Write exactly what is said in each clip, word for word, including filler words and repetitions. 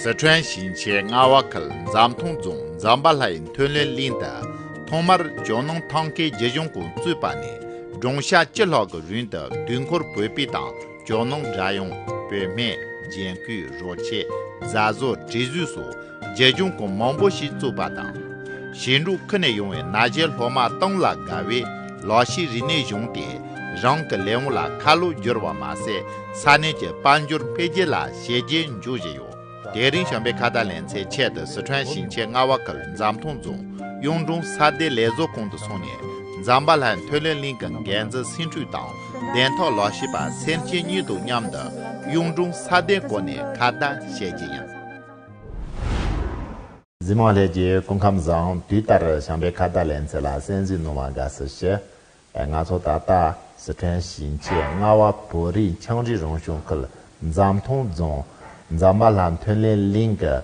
སི་ཁྲོན་ཞིང་ཆེན་རྔ་བ་ཁུལ་འཛམ་ཐང་རྫོང་འཛམ་པ་ལྷ་ཡི་ཐོན་ལས་གླིང་དུ། ཐོག་མར་ཇོ་ནང་ཐང་ཁའི་རྒྱུ་གཞུང་ཁོངས་བཙུགས་པ་ནས་སྦྲང་ཤ་བཅུ་ལྷག་གི་རིན་དུ་དུས་འཁོར་བོད་པའི་དང་ཇོ་ནང་སྒྲ་དབྱངས། བོད་སྨན། རྒྱན་གོས། རོལ་ཆས། རྫ་བཟོ། དྲི་བཟོས་སོགས་རྒྱུ་གཞུང་ཁོངས་མང་པོ་ཞིག་བཙུགས་པ་དང་། ཞིང་འབྲོག་ཁུལ་ནས་ཡོང་བའི་ན་གཞོན་སློབ་མ་སྟོང་ལ་བརྒལ་བས་ལག་ཤེས་རིག་གནས་སྦྱངས་ཏེ། རང་གི་ལས་དབང་ལ་ཁ་ལོ་བསྒྱུར་བ་མ་ཟད། ས་གནས་ཀྱི་དཔལ་འབྱོར་འཕེལ་རྒྱས་ལ་བྱས་རྗེས་འཇོག་བཞིན་ཡོད། དེ་རིང་བྱམས་པའི་ཁ་བརྡ་ལེ་ཚན་ཆེད་དུ་སི་ཁྲོན་ཞིང་ཆེན་རྔ་བ་ཁུལ་འཛམ་ཐང་རྫོང་གཡུང་དྲུང་ས་གདན་ལས་བཟོ་ཁང་དུ་སོང་ནས། འཛམ་པ་ལྷ་ཐོན་ལས་གླིང་གི་འགན་འཛིན་སེང་ཕྲུག་དང་བདེན་མཐའ་ལག་ཤེས་པ་སེར་ཆེན་གཉིས་དང་མཉམ་དུ་གཡུང་དྲུང་ས་གདན་སྐོར་ནས་ཁ་བརྡ་བྱེད་ཀྱི་ཡིན། གཟིགས་མོ་ལྷན་རྒྱས་སྐུ་ཁམས་བཟང་། དུས་ལྟར་བྱམས་པའི་ཁ་བརྡ་ལེ་ཚན་ལ་གསན་གཟིགས་གནང་བར་དགའ་བསུ་ཞུ། ང་ཚོ་ད་ལྟ་སི་ཁྲོན་ཞིང་ཆེན་རྔ་བ་བོད་རིགས་ཆའང་རི་རང་སྐྱོང་ཁུལ་འཛམ་ཐང་རྫོང་འཛམ་པ་ལྷ་ཐོན་ལས་གླིང་གི་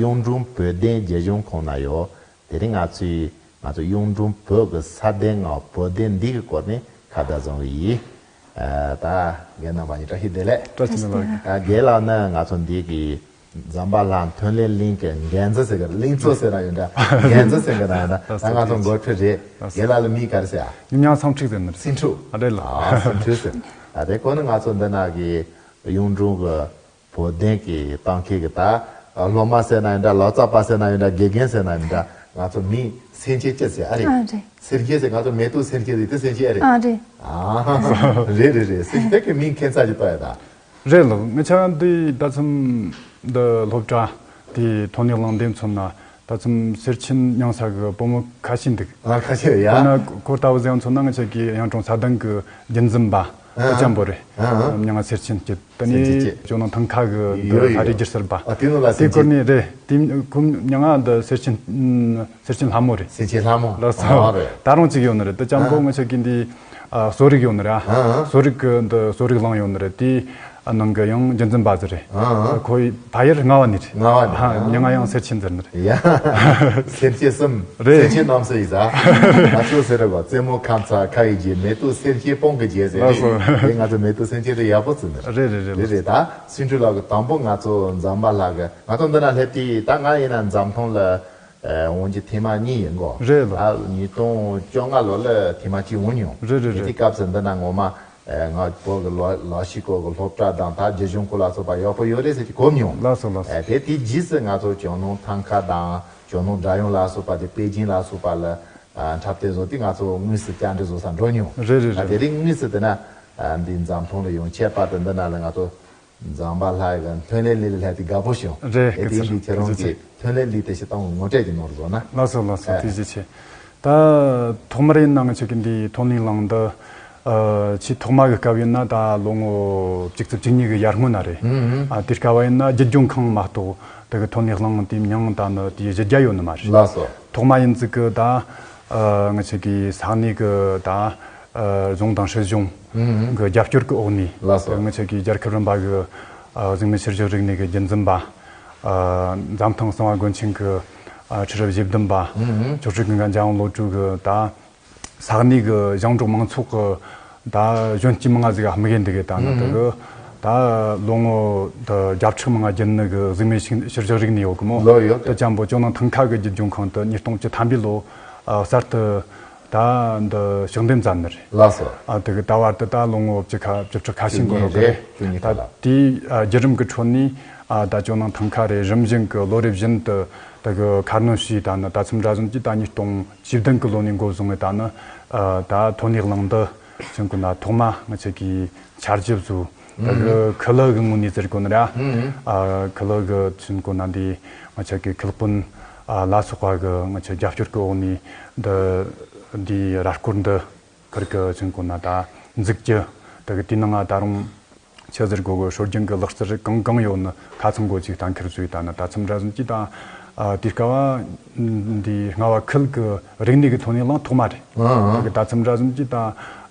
གཡུང་དྲུང་བོད་གདན་རྒྱུ་གཞུང་ཁང་ན་ཡོད། དེ་རིང་ང་ཚོས་ང་ཚོ་གཡུང་དྲུང་བོད་ཀྱི་ས་གདན་ངང་བོད་གདན་འདི་གི་སྐོར་ནས་ཁ་བརྡ་བཟུང་གི་ཡིན། ཨ། ད་རྒན་རྣམ་པ་གཉིས་བཀྲ་ཤིས་བདེ་ལེགས། བཀྲ་ཤིས་བདེ་ལེགས། ཨ། རྒན་ལགས་ནི་ང་ཚོ་འདི་གི་འཛམ་པ་ལྷ་ཐོན་ལས་གླིང་གི་འགན་འཛིན་ཟེར་གི་གླིང་གཙོ་ཟེར་ན་ཡོད་འདྲ། འགན་འཛིན་ཟེར་གི་ན་ཡོད་འདྲ། ད་ང་ཚོ་འགོ་ཁྲིད་རེད། རྒན་ལགས་ལ་མིང་ག་རེ་ཟེར་ཨ། མིང་ཡང་སེང་ཕྲུག་ཟེར་ནི་རེད། སེང་ཕྲུག་ཨ། རེད་ལགས། ཨ། སེང་ཕྲུག་ཟེར། ཨ། དེ་ཁོ་ནི་ང་ཚོ་འདི་ན་གི་གཡུང་དྲུང་གི་བོད་གདན་གྱི་གཏམ་མཁན་གྱི་ད་སློབ་མ་ཟེར་ན་ཡིན་འདྲ། ལོ་ཙཱ་པ་ཟེར་ན་ཡིན་འདྲ། དགེ་རྒན་ཟེར་ན་ཡིན་འདྲ། ང་ཚོ་མིང་སེང་ཆེན་སྐྱིད་ཟེར་ཨ་རེད། ཨ་རེད། སེར་སྐྱིད་ཟེར། ང་ཚོ་མེ་ཏོག་སེར་སྐྱིད་ཟེར་དེ་སེང་ཆེན་ཨ་རེད། ཨ་རེད། ཨ། རེད་རེད་རེད། སེང་ཆེན་གྱི་མིང་ཁྱད་མཚར་ཅིག་བཏགས་ཡོད་ད། རེད་ལགས། ངི་ཆ་འདི་ད་ཚམ་འདི་སློབ་གྲྭ་དེ་ཐོན་ལས་གླིང་འདི་མཚོན་ན་ད་ཚམ་སེར་ཆེན་མྱངས་ས་གི་བུ་མོ་ཁ་ཤས་འདུག་ཨ། ཁ་ཤས་ཡ། ཁོ་ན་ཁོ་ལྟ་བུ་ཟེར་མཚོན་ན་ངི་ཆ་གི་གཡུང་དྲུང་ས་གདན་གི་རྒྱུན་འཛིན་པ། ཨ། ཨ་ཅམ་པོ་རེད། ཨ། ཨ། མྱིང་ང་སེར་ཆེན་སྐྱིད། དེ་ནས་སེར་ཆེན་སྐྱིད། ཇོ་ནང་ཐང་ཁ་གི་ཡོད་ཡོད། ཧ་རི་རྒྱུ་གསར་པ། ཨ། དེ་ནང་ལ་དེ་སེར་སྐོར་ཆེན་ནས་རེད། དེ་ཁོ་མྱིང་ང་འདི་སེར་ཆེན། ཨ། སེར་ཆེན་ལྷ་མོ་རེད། སེར་ཆེན་ལྷ་མོ། ལགས་སོ། ཨ། རེད། ད་རུང་གཅིག་ཡོད་ནི་རེད། དེ་ཅམ་པོ། ཨ། ངི་ཆ་གི་འདི། ཨ། གསོ་རིག་ཡོད་ནི་རེད། ཨ། ཨ། གསོ་རིག་གི་འདི་གསོ་རིག་གླིང་ཡོད་ནི་རེད། དེ་ནང་གི་ཡང་རྒྱུན་འཛིན་པ་ཟིག་རེད། ཨ། ཨ། ཁོ་ཕ་ཡུལ་རྔ་བ་ནས་རེད། རྔ་བ་ནས། ཨ། མྱིང་ང་ཡང་སེར་ཆེན་ཟེར་ནི་རེད། ཡ། སེར་སྐྱིད་གསུམ། རེད། སེར་ཆེན་རྣམ་གསུམ་ཡིན་ས། ང་ཚོ་ཟེར་རེད་པ། རྩེ་མོ་ཁ་མཚར་ཁ་ཡི་རྗེ། མེ་ཏོག་སེར་སྐྱིད་སྤང་གི་རྗེས་ཟེར། ལགས་སོ། རེད། དེ་ང་ཚོ་མེ་ཏོག་སེར་སྐྱིད་དེ་ཡག་པོ་བརྩི་ནི་རེད། རེད་རེད་རེད། རེད་རེད། ད་སེང་ཕྲུག་ལགས་ཀྱིས་དང་པོ་ང་ཚོ་འཛམ་པ་ལྷ་གི། ང་ཚོ་འདི་ན་སླེབས་དུས་ད་ང་ཡིན་ན་འཛམ་ཐང་ལ་འོང་རྒྱུ་ཐེངས་མ་གཉིས་ཡིན་གོ། རེད་ལགས། ད་ཉིས་སྟོང་བཅོ་ལྔ་ལོ་ལ་ཐེངས་མ་གཅིག་འོང་མྱོང་། རེད་རེད། དེ་རེད། དུས་སྐབས་སུ་འདི་ན་ངོ་མ། ཨ། ང་བོད་ཀྱི་ལོ་ལོ་ཤས་སྐོར་གྱི་སློབ་གྲྭ་དང་ད་རྒྱུ་གཞུང་སྐོར་ལ་སོགས་པ་ཡག་པོ་ཡོད་རེད་ཟེར་གྱི་གོ་མྱོང་། ལགས་སོ་ལགས་སོ། ཨ། དེ་དེའི་རྗེས་སུ་ང་ཚོ་ཇོ་ནང་ཐང་ཁ་དང་ཇོ་ནང་སྒྲ་དབྱངས་ལ་སོགས་པ་དེ་པེ་ཅིང་ལ་སོགས་པ་ལ། ཨ། འཁྲབ་སྟོན་བཟོ་དུས་ང་ཚོ་དངོས་སུ་བཅར་འདྲི་བཟོ་ས་འགྲོ་མྱོང་། རེད་རེད། ཨ། རེད། དེ་རིང་དངོས་སུ་དེ་ན། ཨ། འདི་འཛམ་ཐང་ལ་ཡོང་། ཁྱད་པར་དུ་འདི་ན་ལ་ང་ཚོ་འཛམ་པ་ལྷ་ཡི་ཐོན་ལས་གླིང་ལ་སླེབས་དུས་དགའ་པོ་བྱུང་། རེད། དེ་དེ་རིང་གི་ཁྱེད་རང་གི་ཐོན་ལས་གླིང་དེ་ཞིག་དང་ངོ་སྤྲོད་ཀྱི་ནོར་བཟོ་ན། ལགས་སོ་ལགས་སོ། ཨ། ཐུགས་རྗེ་ཆེ། ད་ཐོག་མར་ཡིན་ན་ང་ཆོ་གི་འདི་ཐོན་ལས་གླིང་འདི། ཨ། ཆེས་ཐོག་མ་གི་སྐབས་ཡིན་ན་ད་ལོ་ངོ་བཅུ་གཅིག་བཅུ་གཉིས་གི་ཡར་སྔོན་ན་རེད། ཨུ་ཨུ། ཨ། དེ་སྐབས་ཡིན་ན་རྒྱུད་སྦྱོང་ཁང་མ་གཏོགས་དེ་གི་ཐོན་ལས་གླིང་དེའི་མྱིང་ད་ནི་དེའི་གཞི་རྒྱ་ཡོད་ནི་མ་རེད། ལགས་སོ། ཐོག་མ་ཡིན་ཙི་གི་ད། ཨ། ང་ཆོ་གི་ས་གནས་གི་ད། ཨ། རྫོང་དང་སྲིད་གཞུང་གི་རྒྱབ་སྐྱོར་གི་འོག་ནས། ལགས་སོ། ང་ཆོ་གི་རྒྱལ་ཁབ་རིམ་པ་གི། ཨ། གཟུགས་མེད་ཕྱི་བཞག་རིག་གནས་གི་རྒྱུན་འཛིན་པ། ཨ། འཛམ་ཐང་གསང་བ་དགོན་ཆེན་གི། ཨ། ཁྲི་རབས་བཞི་བདུན་པ། ཨུ་ཨུ། ཅོག་ཁྲི་ཀུན་དགའ་འཇམ་དབྱངས་བློ་གྲོས་གི་ད། ས་གནས་གི་ཞིང་འབྲོག་མང་ཚོགས་གི་ད་གཞོན་སྐྱེས་མང་ང་ཟིག་དམིགས་ཡུལ་འདི་གི་ད་ནི། ཨུ་ཨུ། དེ་གི་ད་ལོ་ངོ་ད་བརྒྱ་ཕྲག་མང་ང་བརྒྱུད་ནི་གི་གཟུགས་མེད་ཕྱི་བཞག་རིག་གནས་ཡོད་གི་མོ། ལོ་ཡོད་གི། དེ་ཅམ་པོ་ཇོ་ནང་ཐང་ཁ་གི་རྒྱུད་སྦྱོང་ཁང་དུ་ཉིས་སྟོང་བཅུ་ཐམ་པའི་ལོ། ཨ། གསར་དུ་ད་འདི་ཕྱག་འདེབས་མཛད་ནི་རེད། ལགས་སོ། ཨ། དེ་གི་ད་བར་དུ་ད་ལོ་ངོ་བཅུ་ཁ་བཅུ་ཕྲག་ཁ་ཤས་འགོར་རོ་གི་རེད། བཅུ་གཉིས་ཁ་ལ། ད་དེའི། ཨ། བརྒྱུད་རིམ་གི་ཁྲོད་ནས། ཨ། ད་ཇོ་ནང་ཐང་ཁ་རེད། རིམ་བཞིན་གི་ལོ་རེ་བཞིན་དུ་དེ་གི་ཁ་སྣོན་བྱས། ད་ནི་ད་མཚམས་འདྲ་བཟུང་གིས་ད་ཉིས་སྟོང་བཅུ་བདུན་གི་ལོ་ནས་འགོ་བཟུང་བས་ད་ནི། ཨ། ད་ཐོན་ལས་གླིང་འདི་ཆེན་གོ་ན་ཐོག་མ་ང་ཆོ་གི་འཆར་གཞི་བཟོས། ད་གི་ཁུ་ལུ་གི་ངོས་ནས་ཟེར་གོ་ནི་ར། ཨ། ཁུ་ལུ་གི་ཆེན་གོ་ན་འདི་ང་ཆོ་གི་ཁུལ་དཔོན། ཨ། ལ་སོགས་པ་གི་ང་ཆོ་རྒྱབ་སྐྱོར་གི་འོག་ནས་འདི་འདི་ར་སྐོར་འདི་ཁུར་གི་ཆེན་གོ་ན་ད་འཛུགས་རྒྱུ། ད་གི་དེའི་ནང་ང་ད་རུང་ཆི་ཟེར་གོ་གི་སྲོལ་རྒྱུན་གི་ལག་རྩལ་གང་གང་ཡོད་ནི་ཁ་ཚང་གོ་ཅིག་གཏན་འཁེལ་བཟོས། ད་ནི་ད་མཚམས་འདྲ་བཟུང་གིས་ད། ཨ། དེ་སྐབས་འདི་རྔ་བ་ཁུལ་གི་རིག་གནས་གི་ཐོན་ལས་གླིང་ཐོག་མ་རེད། ཨ། ཨ། ད་གི་ད་མཚམས་འདྲ་བཟུང་གིས་ད།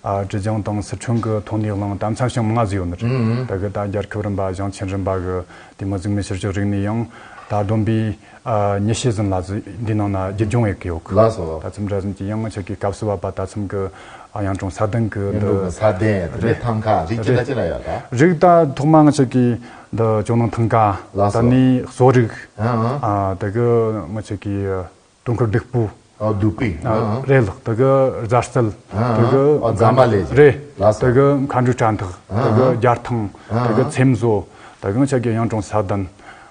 ཨ། ཀྲི་ཅང་དང་སི་ཁྲོན་གི་ཐོན་ལས་གླིང་ད་མཚམས་ཤིང་མང་ང་ཟིག་ཡོད་ནི་རེད། ཨ། ཨ། ད་གི་ད་རྒྱལ་ཁབ་རིམ་པ་ཞིང་ཆེན་རིམ་པ་གི་དེ་མོ་གཟུགས་མེད་ཕྱི་བཞག་རིག་གནས་ཡང་ད་བསྡོམས་པས། ཨ། ཉི་ཤུ་ཟིན་ལ་ཟིག་འདི་ནང་ན་རྒྱུད་སྦྱོང་ཡེད་གི་ཡོད་གི། ལགས་སོ། ད་མཚམས་འདྲ་བཟུང་གིས་ཡང་ང་ཆོ་གི་སྐབས་སུ་བབ་པ་ད་མཚམས་གི། ཨ། གཡུང་དྲུང་ས་གདན་གི་གཡུང་དྲུང་གི་ས་གདན་རེད། ཐང་ཁ་རིགས་ཅི་འདྲ་ཅི་འདྲ་ཡོད་ད། རིགས་ད་ཐོག་མ་ང་ཆོ་གི། འདི་ཇོ་ནང་ཐང་ཀ། ལགས་སོ། ད་ནི་གསོ་རིག་ཨ་ཨ། ཨ་དེ་གི་ང་ཆ་གི་དུང་ཁུར་སྡུག་པོ། ཨ་སྡུག་པོ། ཨ་ཨ། རེད་ལགས། དེ་གི་རྫ་རྩལ། ཨ་ཨ། དེ་གི་ཨ་རྫ་མ་ལས་རེད། ལགས་སོ། དེ་གི་མཁའ་འགྲོའི་སྐྲ་འཐག་ཨ་ཨ། དེ་གི་རྒྱལ་ཐང་། ཨ་ཨ། དེ་གི་ཚེམ་བཟོ། དེ་གི་ང་ཆ་གི་གཡུང་དྲུང་ས་གདན།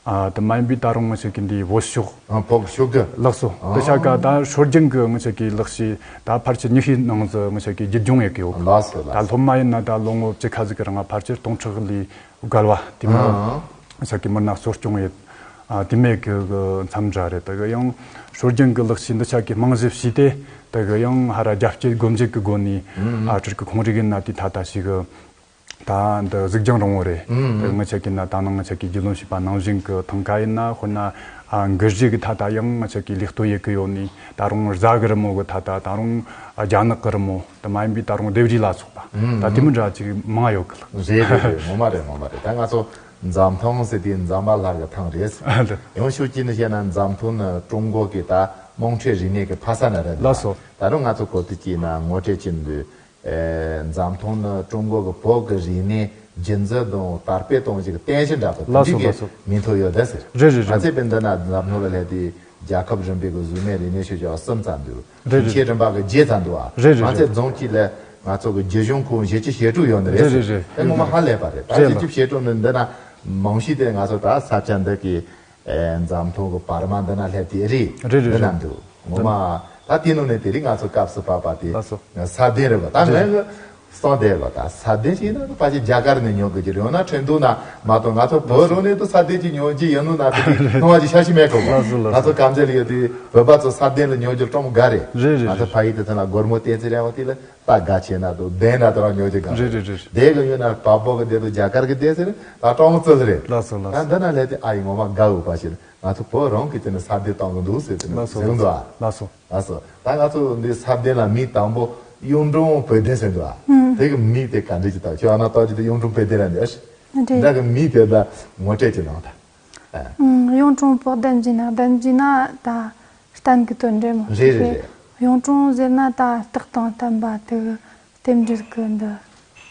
ཨ་དེ་མ་ཡིན་པའི་ད་རུང་ང་ཆ་གི་འདི་བོད་ཤོག་ཨ་བོད་ཤོག་གི། ལགས་སོ། ཨ་དེ་ཆ་ག་ད་སྲོལ་རྒྱུན་གི་ང་ཆ་གི་ལག་ཤེས་ད་ཕལ་ཆེར་ཉི་ཤུའི་ནང་ཙི་ང་ཆ་གི་བརྒྱུད་སྦྱོང་ཡེད་གི་ཡོད། ལགས་སོ་ལགས་ད་སོ། སློབ་མ་ཡིན་ན་ད་ལོ་ངོ་བཅུ་ཁ་ཟིག་གི་རིང་ང་ཕལ་ཆེར་སྟོང་ཕྲག་ལས་བརྒལ་བ་དེ་མོ་ཨ་ང་ཆ་གི་མི་སྣ་གསོ་སྐྱོང་ཡེད། ཨ་དེ་མོ་གི་གི་མཚམས་འདྲ་རེད། དེ་གི་ཡང་སྲོལ་རྒྱུན་གི་ལག་ཤེས་འདི་ཆ་གི་རྨང་གཞི་བྱས་ཏེ་དེ་གི་ཡང་ཧ་ར་རྒྱ་སྐྱེད་སྒོ་འབྱེད་གི་སྒོ་ནས་ཨ་ཨ་ཨ་སྤྲུལ་སྐུ་ཁོང་རིག་ཡིན་ན་དེ་ད་ལྟ་ཞིག་གི་ད་འདི་གཟིགས་སྦྱང་རིང་བོ་རེད། ཨུམ། དེ་ང་ཆ་གི་ན་ད་ནང་ང་ཆ་གི་རྒྱུས་ལོན་བྱས་པ་ནང་བཞིན་གི་ཐང་ཀ་ཡིན་ན། དཔེར་ན་ཨ་འགུལ་བཞུད་གི་ཐད་ད་ཡང་ང་ཆ་གི་ལེགས་གཏོད་ཡེད་གི་ཡོད་ནི། ད་རུང་རྫ་གི་རི་མོ་གི་ཐད་ད་ད་རུང་རྒྱ་ནག་གི་རི་མོ། དེ་མ་ཡིན་པའི་ད་རུང་ལྡེབས་རིས་ལ་སོགས་པ། ཨུམ། ད་དེ་མོ་འདྲ་ཅིག་མང་ཡོད་གི་ལགས། རེད་རེད་རེད། ངོ་མ་རེད། ངོ་མ་རེད། ད་ང་ཚོ་འཛམ་ཐང་ཟེར་དུས་འཛམ་བུ་གླིང་གི་ཐང་རེད། ཨ་ལགས། ཡང་ཤུགས་ཀྱིས་ནི་བཤད་ན་འཛམ་ཐང་ནི་ཀྲུང་གོ་གི་ད་དམངས་ཁྲོད་རིག་གནས་ཀྱི་ཕ་ས་ནི་རེད། ལགས་སོ། ད་རུང་ང་ཚོ་གོ་ཐོས་ཀྱིས་ན་ངོ་སྤྲོད་བྱེད་དུས། ཨེ། འཛམ་ཐང་ནི་ཀྲུང་གོ་གི་བོད་ཀྱི་རིག་གནས་རྒྱུན་འཛིན་དང་དར་སྤེལ་གཏོང་བྱེད་ཀྱི་རྟེན་གཞི་འདྲ་པོ། ལགས་སོ། དེ་འདྲའི་ལགས་སོ། མིང་ཐོ་ཡོད་ད་ཟེར། རེད་རེད་རེད། ང་ཚོས་དཔེར་འདི་ན་འཛམ་ཐང་ལ་སླེབས་དུས་རྒྱལ་ཁབ་རིམ་པའི་གི་གཟུགས་མེད་རིག་གནས་ཤུལ་བཞག་གསུམ་ཙམ་འདུག་རེད་རེད། ཆེས་རིམ་པ་གི་བརྒྱད་ཙམ་འདུག་ཨ། རེད་རེད་རེད། ང་ཚོའི་རྫོང་གཅིག་ལ་ང་ཚོ་གི་རྒྱུད་གཞུང་ཁོངས་བཞི་བཅུ་ཞེ་དྲུག་ཡོད་ནི་རེད་ཟེར། རེད་རེད་རེད། ཨེ་ངོ་མ་ཧ་ལས་པ་རེད། ད་རེད་བཞི་བཅུ་ཞེ་དྲུག་ནི་འདི་ན་མང་ཤོས་དེ་ང་ཚོ་ད་ས་ཆ་འདི་གི་ཨེ། འཛམ་ཐང་གི་བར་མ་འདི་ན་སླེབས་དེ་རེད། རེད་རེད་འདི་ན་རེད། འདུག་ངོ་མ་ད་དེ་ནང་ནས་དེ་རིང་ང་ཚོ་སྐབས་སུ་བབས་པ་དེ་ལགས་སོ། ས་གདན་རེད་པ། ད་ངས་གསུངས་བསྡད་ལ། ད་ས་གདན་ཞིག་ན་ཕལ་ཆེར་རྒྱ་གར་ནས་ཉོ་དགོས་ཀྱི་རེད། འོ་ན་ཁྲིན་ཏུའུ་ན་མ་གཏོགས་ང་ཚོ་བོད་རང་ནས་ད་ས་གདན་ཅིག་ཉོ་རྒྱུ་ཡིན་ནོ་ན་དེ་དུས་སྣང་བ་ཅིག་ཤར་ཞིག་མེད་གོ། ལགས་སོ་ལགས་སོ། ང་ཚོ་དཀར་མཛེས་ལ་ཡོད་དུས་བོད་པ་ཚོ་ས་གདན་ལ་ཉོ་རྒྱུ་སྤྲང་པོ་དགའ་རེད། རེད་རེད་ང་ཚོ་རེད། ཕ་ཡུལ་དུ་ཐོན་ལ་སྒོར་མོ་བསྟན་ཚེ་རེད་འོ་དེ་ལ། ད་དགའ་ཆེ་ན་དུ་གདན་ན་དུ་རང་ཉོ་རྒྱུ་གང་རེད་རེད་རེད། དེ་གི་ཡོད་ན་བལ་པོ་གི་དེ་དུ་རྒྱ་གར་གི་དེ་ཟེར་ད་སྤྲང་མོ་བརྩི་ཟེར་རེད། ལགས་སོ་ལགས་ད་སོ། འདི་ན་ལས་དེ་ཨ་ཡི་ངོ་མ་དགའ་འོས་པ་ཞིག་ང་ཚོ་བོད་རང་གི་དེ་ནི་ས་གདན་བཏང་གི་འདུག་ཟེར་དེ་ནི་ལགས་སོ་ཟེར་གི་འདུག་ཨ། ལགས་སོ། ལགས་སོ། ད་ང་ཚོ་འདི་ས་གདན་ལ་མིང་དང་པོ་གཡུང་དྲུང་བོད་གདན་ཟེར་འདུག་ཨ། ཨུམ། དེ་གི་མིང་དེ་ག་འདྲ་ཅིག་བཏགས་ཁྱོད་ཨ་ན་བཏགས་ཅིག་དེ་གཡུང་དྲུང་བོད་གདན་ར་འདི་ཨ་ཤི། འདྲ་གི་མིང་དེ་ད་ངོ་སྤྲད་ཅིག་གནང་ད། ཨུམ། གཡུང་དྲུང་བོད་གདན་ཟེར་ན་གདན་ཟེར་ན་ད་གཏན་གྱི་དོན་འདྲེ་མོ་རེད་རེད་རེད། གཡུང་དྲུང་ཟེར་ན་ད་རྟག་དང་བརྟན་པ་དེ་གི་རྟེན་འབྲེལ་གྱི་འདི་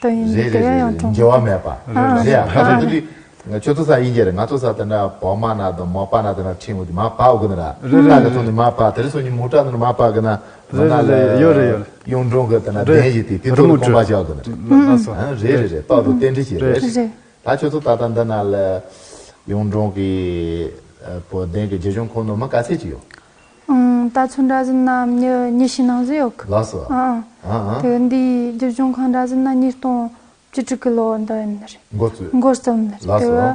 དོན་ཡིན་རེད་དེ་རེད་རེད་གཡུང་རེད། དྲུང་འགྱུར་བ་མེད་པ་ཨ་རེད་ཨ་ཨ་ཁ་ཚོ་དེ་དུས་ང་ཁྱོད་ཚོ་ས་ཡིན་གྱི་རེད། ང་ཚོ་ས་དེ་འདྲ་བོད་མ་ན་དང་མོ་པ་ན་དེ་འདྲ་ཁྲིད་འོ་དེ་མ་པ་འོ་གི་ན་ར་རེད་ད་གི་ཚོ་ནི་མ་པ་དེ་རེད་སོ་ནི་མོ་ཊ་ནི་མ་པ་གི་ན་མ་ན་རེད་ལ་རེད་ཡོད་རེད་ཡོད་རེད། གཡུང་དྲུང་གི་དེ་ན་རི་གདན་ཡི་དེ་དེ་ཚོ་མོ་ལ་ཁོམ་པ་ཊ་བཞག་གི་ན་རེད། ལགས་སོ། ཨ་རེད་རེད་རེད་རྟག་ཏུ་རྟེན་འབྲེལ་ཞིག་རེད། རེད། ད་ཁྱོད་ཚོ་ད་ལྟ་འདི་ན་ལ་གཡུང་དྲུང་གི་ཨ་བོད་གདན་གྱི་རྒྱུད་གཞུང་ཁོངས་ནང་མི་ག་ཚད་ཅིག་ཡོད། ཨང་། ད་ཚོད་འདྲ་ཟིན་ན་མྱི་ཉི་ཤུ་ནང་ཟིག་ཡོད་གི། ལགས་སོ། ཨང་ཨང་། ཨ་ཨ། དེ་འདིའི་རྒྱུད་གཞུང་ཁོངས་འདྲ་ཟིན་ན་ཉིས་སྟོང་བཅུ་དྲུག་གི་ལོ་འདི་ཡིན་ནི་རེད། འགོ་བཙུགས། འགོ་རྩོམ་ནི་རེད། ལགས་སོ། དེ་གི་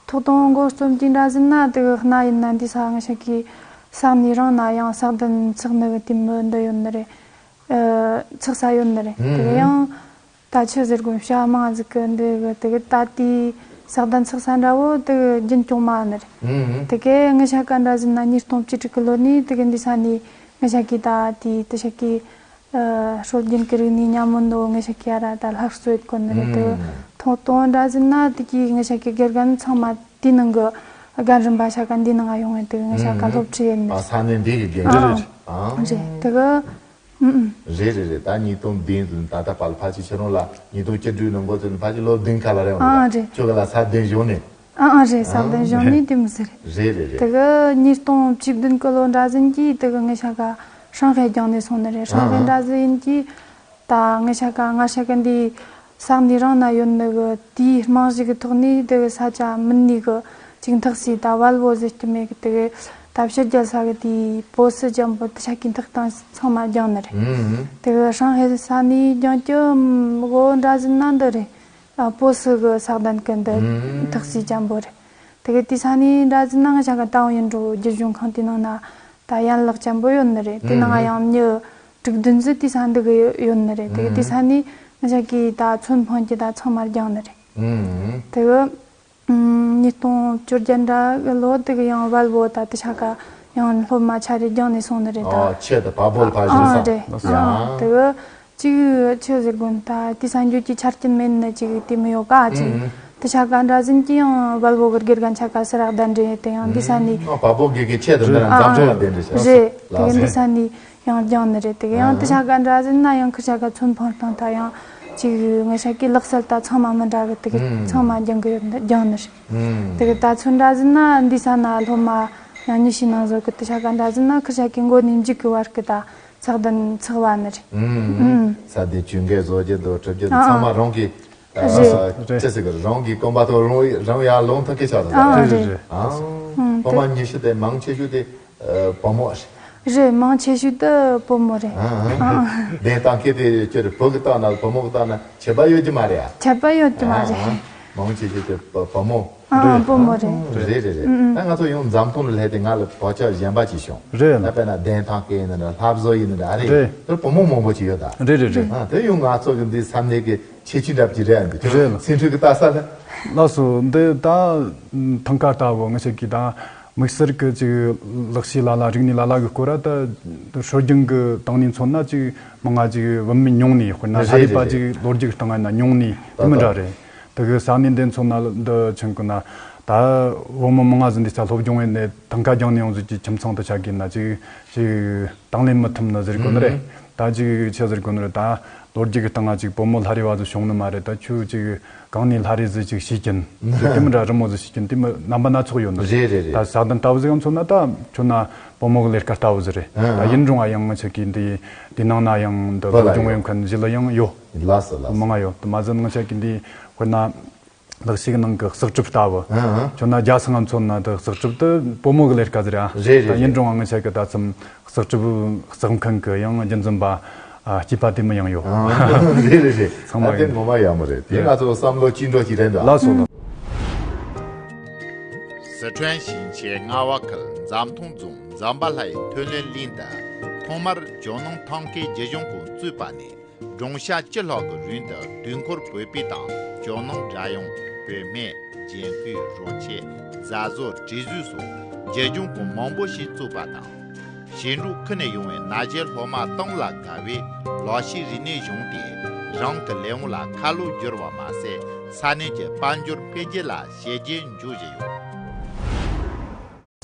ཐོག་དང་འགོ་རྩོམ་གྱི་འདྲ་ཟིན་ན་དེ་གི་གནའ་ཡིན་ན་འདི་ས་ང་ཤ་གི་ས་གནས་རང་ན་ཡང་ས་གདན་ཚགས་ནི་གི་དེ་མི་འདི་ཡོད་ནི་རེད། ཚགས་ས་ཡོད་ནི་རེད། དེ་གི་ཡང་ད་ཆི་ཟེར་དགོས་བྱ་མང་ཟིག་གི་འདི་གི་དེ་གི་ད་ལྟའི་ས་གདན་ཚགས་ས་འདྲ་བོ་དེ་གི་རྒྱུན་སྐྱོང་མ་ནི་རེད། དེ་གི་ངི་ཤ་ཀ་འདྲ་ཟིན་ན་ཉིས་སྟོང་བཅུ་དྲུག་གི་ལོ་ནས་དེ་གི་འདི་ས་ནས་ངི་ཤ་ཀི་ད་དེ་དེ་ཤ་ཀི་སྲོལ་རྒྱུན་གི་རིག་གནས་ཉམས་མོ་འདོ་ངི་ཤ་ཀི་ཡ་ར་ད་སླར་གསོ་ཡེད་གོ་ནི་རེད། དེ་གི་ཐོང་ཐོང་འདྲ་ཟིན་ན་དེ་གི་ངི་ཤ་ཀི་དགེ་རྒན་ཚང་མ་དེའི་ནང་གི་རྒན་རིམ་པ་ཤ་ཀ་འདི་ནང་ང་ཡོང་ངེ་དེ་གི་ངི་ཤ་ཀ་སློབ་ཁྲིད་ཡེད་ནི་རེད། ས་གནས་འདི་གི་རྒན་རེད། རེད་དེ་གི་ཨུ་ཨུ། རེད་རེད་རེད། ད་ཉིས་སྟོང་བདུན་ཙམ་ད་ལྟ་བར་ལ་ཕལ་ཆེར་ཁྱེད་རང་ལ་ཉིས་སྟོང་བཅུ་དྲུག་ནང་འགོ་བཙུགས་ནས་ཕལ་ཆེར་ལོ་བདུན་ཁ་ལ་རེད་འོང་། ཨ་རེད། ཁྱོད་ག་ལ་ས་གདན་གཞུང་ནས། ཨ་ཨ་རེད། ས་གདན་གཞུང་ནས་དེ་མི་ཟེར། རེད་རེད་རེད། དེ་གི་ཉིས་སྟོང་བཅུ་བདུན་གི་ལོ་འདྲ་ཟིན་གྱིས་དེ་གི་ངི་ཤ་ཀ་ཧྲང་ཧའེ་རྒྱང་ནས་སོང་ནི་རེད། ཧྲང་ཧའེ་འདྲ་ཟིན་གྱིས་ད་ངི་ཤ་ཀ་ང་ཤ་ཀ་འདི་ས་གནས་རང་ན་ཡོད་ནི་གི་དེའི་རྨང་གཞི་གི་ཐོག་ནས་དེ་གི་ས་ཆ་མིན་ནི་གི་ཅིག་འཐག་སི་ད་བལ་བོ་ཟེར་གྱི་མེད་གི་དེ་གི་ད་ཕྱི་རྒྱལ་ས་གི་དེའི་པོ་སི་ཇམ་པོ་དེ་ཤ་ཀི་འཐག་སྟངས་ཚང་མ་སྦྱངས་ནི་རེད། དེ་གི་ཧྲང་ཧའེ་ས་ནས་སྦྱངས་ཀྱི་གོ་འདྲ་ཟིན་ན་འདི་རེད། ཨ་པོ་སི་གི་ས་གདན་གི་འདི་འཐག་སི་ཇམ་པོ་རེད། དེ་གི་དེ་ས་ནས་འདྲ་ཟིན་ན་ང་ཤ་ཀ་ཏའོ་ཡིན་འགྲོ་རྒྱུད་གཞུང་ཁང་དེ་ནང་ན་ད་ཡན་ལག་ཇམ་པོ་ཡོད་ནི་རེད། དེ་ནང་ཡང་མྱི་དྲུག་བདུན་ཟིག་དེ་ས་འདི་གི་ཡོད་ནི་རེད། དེ་གི་དེ་ས་ནས་ང་ཤ་ཀི་ད་ཚོན་འཕང་གི་ད་ཚང་མ་སྦྱངས་ནི་རེད། དེ་གི་ཉིས་སྟོང་བཅོ་བརྒྱད་འདྲ་གི་ལོ་དེ་གི་ཡང་བལ་བོ་ད་དེ་ཤ་ཀ་ཡང་སློབ་མ་ཆ་རེ་སྦྱངས་ནས་སོང་ནི་རེད་ད། ཨ་ཆེད་དུ་བལ་བོ་ལ་ཕ་ཞིག་ཨ་ས་རེད། ཡང་དེ་གི་གཅིག་ཆི་ཟེར་དགོས་ད་དེ་ས་འགྱོ་གི་ཆ་རྐྱེན་མེད་ནི་ཅིག་དེ་མི་ཡོད་ཀ་ཅིག་དེ་ཤ་ཀ་འདྲ་ཟིན་གྱི་ཡང་བལ་བོ་གི་དགེ་རྒན་ཆ་ཀ་སི་རག་གདན་འདྲེ་དེ་ཡང་དེ་ས་ནས་ཨ་བལ་བོ་དགེ་གི་ཆེད་དུ་འདི་ར་འཛམ་གླིང་ལ་གདན་འདྲེ་ཤག་རེད། དེ་གི་དེ་ས་ནས་ཡང་སྦྱངས་ནི་རེད། དེ་གི་ཡང་དེ་ཤ་ཀ་འདྲ་ཟིན་ན་ཡང་ཁི་ཤ་ཀ་ཚོན་འཕང་སྟངས་ད་ཡང་ ཅིག་ང་ཤ་ཀི་ལག་སལ་ད་ཚང་མ་མི་འདྲ་གི་དེ་གི་ཨུམ། ཚང་མ་སྦྱང་གི་ཡོད་ནི་སྦྱང་ནི་རེད། ཨུམ། དེ་གི་ད་ཚོད་འདྲ་ཟིན་ན་འདི་ས་ན་སློབ་མ་ཡང་ཉི་ཤུའི་ནང་བཟོ་གི་དེ་ཤ་ཀ་འདྲ་ཟིན་ན་ཁི་ཤ་ཀི་མགོ་ནས་མཇུག་གི་བར་གི་ད་ཚག་དན་ཚག་བ་ནི་རེད། ཨུམ། ཨུམ། ས་དེ་ཆུང་གེ་བཟོ་རྒྱུ་དང་གྲུབ་རྒྱུ་དང་ཨ་ཚང་མ་རང་གི་རེད། ཨ་ཅི་ཟེར་གི་རང་གི་གོམ་པ་དང་རང་རང་ཡར་ལོང་ཐག་གི་ཆགས་སོང་ད། ཨ་རེད། རེད། ཨ་ཨུམ། སློབ་མ་ཉི་ཤུ་དེ་མང་ཆེ་ཤོས་དེ་ཨ་བུ་མོ་རེད། རེད། མང་ཆེ་ཤོས་དེ་བུ་མོ་རེད། ཨ་ཨ། ཨ་ཨ། གདན་གཏོང་མཁན་དེ་ཁྱོད་རེད། བུ་གི་སྟེང་ན་བུ་མོ་གི་སྟེང་ན་ཁྱད་པར་ཡོད་ཀྱི་མ་རེད་ཨ། ཁྱད་པར་ཡོད་ཀྱི་མ་རེད། ཨ་ཨ། མང་ཆེ་ཤོས་དེ་བུ་བུ་མོ། ཨ་ཨ། རེད། བུ་མོ་རེད། ཨ་རེད་རེད་རེད། ཨུ་ཨུ། ད་ང་ཚོ་ཡང་འཛམ་ཐང་ལ་སླེབས་ཏེ་ང་ལ་བག་ཆགས་གཞན་པ་ཅིག་བྱུང་། རེད་ལ། ད་དཔེར་ན་གདན་གཏོང་མཁན་ཡིན་ན་འདྲ། ལྷ་བཟོ་ཡིན་ན་འདྲ། ཨ་རེད། རེད། དེར་བུ་མོ་མང་པོ་ཅིག་ཡོད་ད། རེད་རེད་རེད། ཨ་དེ་ཡང་ང་ཚོ་གི་འདི་ས་གནས་ཀྱི་ཁྱད་ཆོས་འདྲ་པོ་ཅིག་རེད་ཨ། འདི་ཁྱོད་རེད་ལ། སེམས་ཁྲལ་གི་ལྟ་ས་ལ། ལགས་སོ། འདི་ད་ཐང་ཀ་ལྟ་བུ་ང་ཆ་གི་ད་དམིགས་བསལ་གི་ཅིག་ལག་ཤེས་ལ་ལ་རིག་གནས་ལ་ལ་གི་སྐོར་ར་ད་སྲོལ་རྒྱུན་གི་སྟེང་ནས་མཚོན་ན་ཅིག་མི་ང་ཅིག་བུད་མེད་ཉུང་ནས། དཔེར་ན་ལྷ་རེད་རིག་པ་རེད་རེད། ཅིག་ལོ་རྒྱུས་སྟེང་ན་ཉུང་ནས་དེ་མི་འདྲ་རེད། དེ་གི་ས་གནས་འདི་མཚོན་ན་འདི་ཆེན་གི་ན་ད་བུ་མོ་མང་ང་ཟིན་འདི་ས་སློབ་སྦྱོང་བས་ནས་ཐང་ཀ་སྦྱང་ནས་ཡོང་ཟིག་གི་ཁྱིམ་ཚང་དུ་ཆ་གི་ན་ཅིག་ཅིག་དང་ལེན་མི་ཐུབ་ནི་ཟེར་དགོས་ནི་རེད། ཨུམ། ད་ཅིག་ཆི་ཟེར་དགོས་ནི་རེད། ད་ལོ་རྒྱུས་ཀྱི་སྟེང་ང་ཅིག་བུ་མོ་ལྷ་རི་བ་ཟིག་བྱུང་ནི་མ་རེད། ད་ཁྱོད་ཅིག་གང་ནས་ལྷ་རི་ཟིག་ཅིག་ཤེས་ཀྱིན་ཟེར་དེ་མི་འདྲ། རི་མོ་ཟིག་ཤེས་ཀྱིན་དེ་མི་རྣམ་པ་སྣ་ཚོགས་ཡོད་ནི་རེད། རེད་རེད་རེད། ད་ས་གདན་ལྟ་བུ་ཟིག་མཚོན་ན་ད་ཁྱོད་ན་བུ་མོ་གི་ལས་ཀ་ལྟ་བུ་ཟིག་རེད། ཨ་ད་ཡིན་རུང་ཨ་ཡང་ང་ཆ་གི་འདི་འདི་ནང་ན་ཡང་འདི་བུ་ལ་སློབ་སྦྱོང་ཡོད་མཁན་ཞི་ལ་ཡང་ཡོད། ལགས་སོ་ལགས་སོ། མང་ང་ཡོད། དེ་མ་ཟད་ང་ཆ་གི་འདི་དཔེར་ན། ལག་ཤེས་ཀྱི་ནང་གི་གསེག་གྲུབ་ལྟ་བུ། ཨ་ཨ། ཁྱོད་ན་རྒྱ་སང་ང་མཚོན་ན་དེ་གསེག་གྲུབ་དེ་བུ་མོ་གི་ལས་ཀ་ཟེར་ཡ། རེད་རེད་ད་ཡིན་རེད། རུང་ང་ཆ་གི་ད་ཙམ་གསེག་གྲུབ་གསེག་མཁན་གི་ཡང་རྒྱུན་འཛིན་པ་ཨ་སྐྱེས་པ་དེ་མི་ཡང་ཡོད། ཨ་རེད་རེད་རེད། ཚང་མ་ད་དེ་ཡིན། ངོ་མ་ཡག་མོ་རེད། དེ་ང་ཚོ་བསམ་བློ་ཅི་འགྲོ་ཅིག་རེད་འདུག་ལགས་སོ་ལགས། སི་ཁྲོན་ཞིང་ཆེན་རྔ་བ་ཁུལ་འཛམ་ཐང་རྫོང་འཛམ་བྷ་ལྷ་ཡི་ཐོན་ལས་གླིང་དུ་ཐོག་མར་ཇོ་ནང་ཐང་ཀའི་རྒྱུ་གཞུང་ཁོངས་བཙུགས་པ་ནས། སྦྲང་ཤ་བཅུ་ལྷག་གི་རིན་དུ་དུས་འཁོར་བོད་པའི་དང་ཇོ་ནང་སྒྲ་དབྱངས། བོད་སྨན། རྒྱན་སྐུད། རོལ་ཆས། རྫ་བཟོ། བྲེ་གཟུགས་སོགས་རྒྱུ་སྦྱོང་ཁང་མང་པོ་ཞིག་བཙུགས་པ་དང་། ཞིང་འབྲོག་ཁུལ་ནས་ཡོང་བའི་ན་གཞོན་སློབ་མ་སྟོང་ལ་བརྒལ་བས་ལག་ཤེས་རིག་གནས་སྦྱངས་ཏེ་རང་གི་ལས་དབང་ལ་ཁ་ལོ་བསྒྱུར་བ་མ་ཟད་ས་གནས་ཀྱི་དཔལ་འབྱོར་འཕེལ་རྒྱས་ལ་བྱས་རྗེས་འཇོག་བཞིན་ཡོད།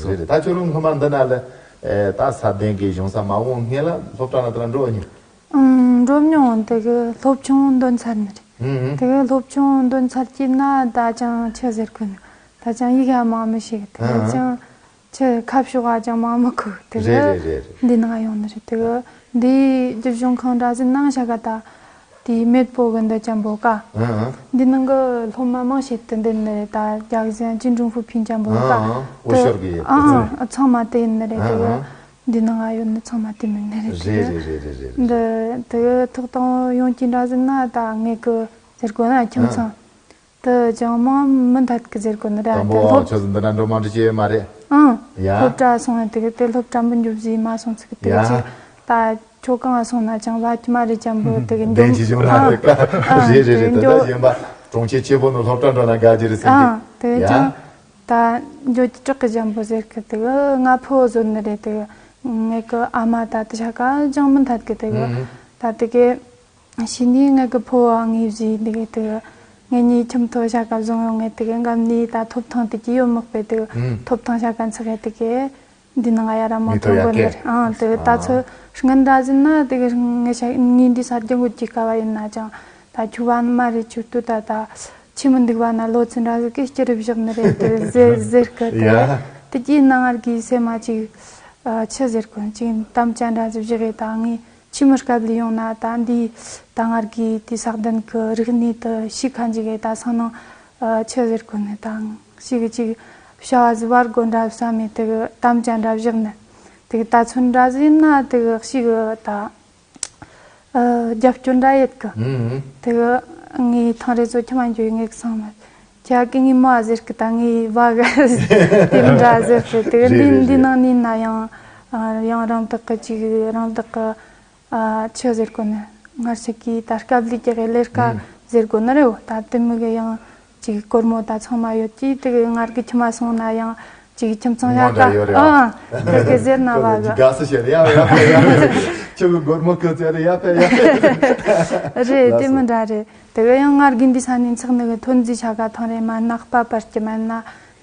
རེད་རེད། ད་ཁྱོད་རང་སྔོན་མ་འདི་ན་ལ་ཨེ་ད་ས་གདན་གྱི་གཞུང་ས་མ་འོངས་སྔོན་ལ་སློབ་གྲྭ་ན་དེ་ལ་འགྲོ་མྱོང་། ཨང་། འགྲོ་མྱོང་། དེ་གི་སློབ་ཆུང་འདོན་ཚར་ནི་རེད། ཨང་ཨང་། དེ་གི་སློབ་ཆུང་འདོན་ཚར་གྱི་ན་ད་ཅང་ཆི་ཟེར་གོ་ནི། ད་ཅང་ཡིག་ཡ་མང་མི་ཤེས་གི། དེ་གི་ཨང་ཨང་། ཅང་ཆི་ཁ་ཕྱོགས་ཨ་ཅང་མང་མི་གོ་གི། དེ་རེད་གི་རེད་རེད་རེད། འདི་ནང་ཡོང་ནི་རེད། དེ་གི་འདི་རྒྱུ་གཞུང་ཁང་འདྲ་ཟིན་ནང་བཞག་ག་ད། དེའི་མེད་པོ་གི་འདི་ཅན་པོ་ཀ་ཨང་ཨང་། འདི་ནང་གི་སློབ་མ་མང་ཤེས་དུ་འདི་ནི་རེད། ད་རྒྱ་གཞན་ཅིན་ཀྲུང་ཧྥུ་ཕིན་ཅན་པོ་ཀ་ཨང་ཨང་། འོ་ཤོར་གི་ཨང་ཨང་། ཚང་མ་དེ་ཡིན་ནི་རེད། དེ་གི་ཨང་ཨང་། འདི་ནང་ང་ཡོད་ནི་ཚང་མ་དེ་མིན་ནི་རེད། རེད་དེ་གི་རེད་རེད་རེད་རེད། འདི་དེ་གི་ཐོག་དང་ཡོང་གི་འདྲ་ཟིན་ན་ད་ངེད་གི་ཟེར་གོ་ན་ཁྱིམ་ཚང་དུ་ཅང་མང་མི་འཐད་གི་ཟེར་གོ་ནི་རེད། དང་དེ་པོ་སློབ་ཁྱོད་ཚོ་འདི་ན་འགྲོ་མ་འགྲོ་ཅེས་མ་རེད། ཨང་། ཡ། སློབ་གྲྭ་སོང་ཡ་དེ་གི་དེ་སློབ་གྲྭ་མི་འཇོག་ཟིག་མ་སོང་ཚིག་དེ་གི་ཡ། ཅི་ད། ཁྱོད་གང་ང་སོང་ན་ཅང་བ་ཁྱི་མ་རེད་ཅན་པོ་དེ་གི་འདེན་གྱི་བྱུང་ན་རེད་ཀ་ཨ་རེད་རེད་རེད། དེ་ད་གཞན་པ་གྲོང་ཁྱེར་ཆེ་པོ་ནང་སློབ་གྲྭ་འགྲོ་ན་དགའ་རྒྱུ་རེད་སེམས་ཨ་ཀྱི་དེ་ཡ། ཅང་ད་འགྱོ་ཀྱི་དྲག་གི་ཅན་པོ་ཟེར་གི་དེ་གི་ང་ཕོ་བཟོ་ནི་རེད། དེ་གི་ངེད་གི་ཨ་མ་ད་དེ་ཤ་ཀ་ཅང་མི་འཐད་གི་དེ་གི་ཨུམ། ད་དེ་གི་ཕྱི་ནས་ངེད་གི་ཕོ་བ་ངའི་བཞི་དེ་གི་དེ་གི་ངེད་གཉིས་ཁྱིམ་ཐོ་ཤ་ཀ་བཟུང་ཡོང་ངེད་དེ་གི་འགམ་ནས་ད་ཐོབ་ཐང་དེ་གི་ཡོད་མག་པས་དེ་གི་ཨུམ། ཐོབ་ཐང་ཤ་ཀ་འཚག་གི་དེ་གི་འདི་ནང་ཡ་ར་མ་མི་ཐོ་ཐོན་ཡ་གོ་ནི་ཀེ། རེད། ཨང་དེ་ད་ཨ་ཚོ་སྔན་འདྲ་ཟིན་ན་དེ་གི་ངས་ཤ་ངས་འདི་ས་རྒྱང་གོ་ཅིག་ཀ་བ་ཡིན་ན་ཅང་ད་ཆུ་བ་ནི་མ་རེད། ཆུ་ཏུ་ད་ད་ཆི་མི་འདུག་བ་ན་ལོ་ཚི་འདྲ་ཟིག་གི་སྐྱི་རིབ་བཞག་ནི་རེད་དེ་ཟེར་ཟེར་གི་དེ་ཡ། དེ་གྱིས་ན་ངར་གི་སེ་མ་ཅིག་ཆི་ཟེར་གོ་ཅིག་དམ་བཅའ་འདྲ་ཟིག་བཞག་གི་ད་ངས་ཆི་མི་སྐབས་ལ་ཡོང་ན་ད་འདི་ད་ངར་གི་དེ་ས་གདན་གི་རིག་གནས་དུ་ཤི་ཁ་འཇིག་གི་ད་སང་ནང་ཆི་ཟེར་གོ་ནི་ད། ཞིག་ཅིག་བྱ་བ་ཟི་བར་གོ་འདྲ་བསམ་མེད་དེ་གི་དམ་བཅའ་འདྲ་བཞག་ནི། དེ་གི་ད་ཚོད་འདྲ་ཟིན་ན་དེ་གི་ཞིག་ད་རྒྱབ་སྐྱོར་འདྲ་ཡོད་གི། ཨུམ། དེ་གི་ངའི་ཐང་རེ་ཚོ་ཁྱི་མ་འཇོག་ངས་གི་སང་མ། ཁྱ་གི་ངའི་མ་ཟེར་གི་ད་ངའི་བ་གི་དེ་འདྲ་ཟེར་གི་དེ་གི་འདི་འདི་ནང་ནི་ན་ཡང་ཡང་རང་བདག་གི་ཅིག་རང་བདག་གི་ཨ་ཆི་ཟེར་གོ་ནི། སྔར་ཞིག་གིས་ད་སྐབས་ལས་ཀྱི་གི་ལས་ཀ་ཨུམ། ཟེར་གོ་ནི་རེད། ད་དེ་མི་གི་ཡང་ཅིག་སྒོར་མོ་ད་ཚང་མ་ཡོད་ཀྱི་དེ་གི་ངར་གི་ཁྱི་མ་སོང་ན་ཡང་ཅིག་ཁྱིམ་ཚང་ཡག་ག་ཨ་དེ་གི་ཟེར་ན་བ་གི་དགའ་སུ་བྱེད་ཡ་ཡ་ཡ་ཁྱོད་གི་སྒོར་མོ་གི་ཟེར་ཡ་ཡ་ཡ་རེད། དེ་མི་འདྲ་རེད། དེ་གི་ཡང་ངར་གི་འདི་ས་ནས་འཚག་ནི་གི་ཐོན་རྫས་ཆ་ག་ཐང་རེད་མ་ནག་པ་པར་གྱི་མ་ན།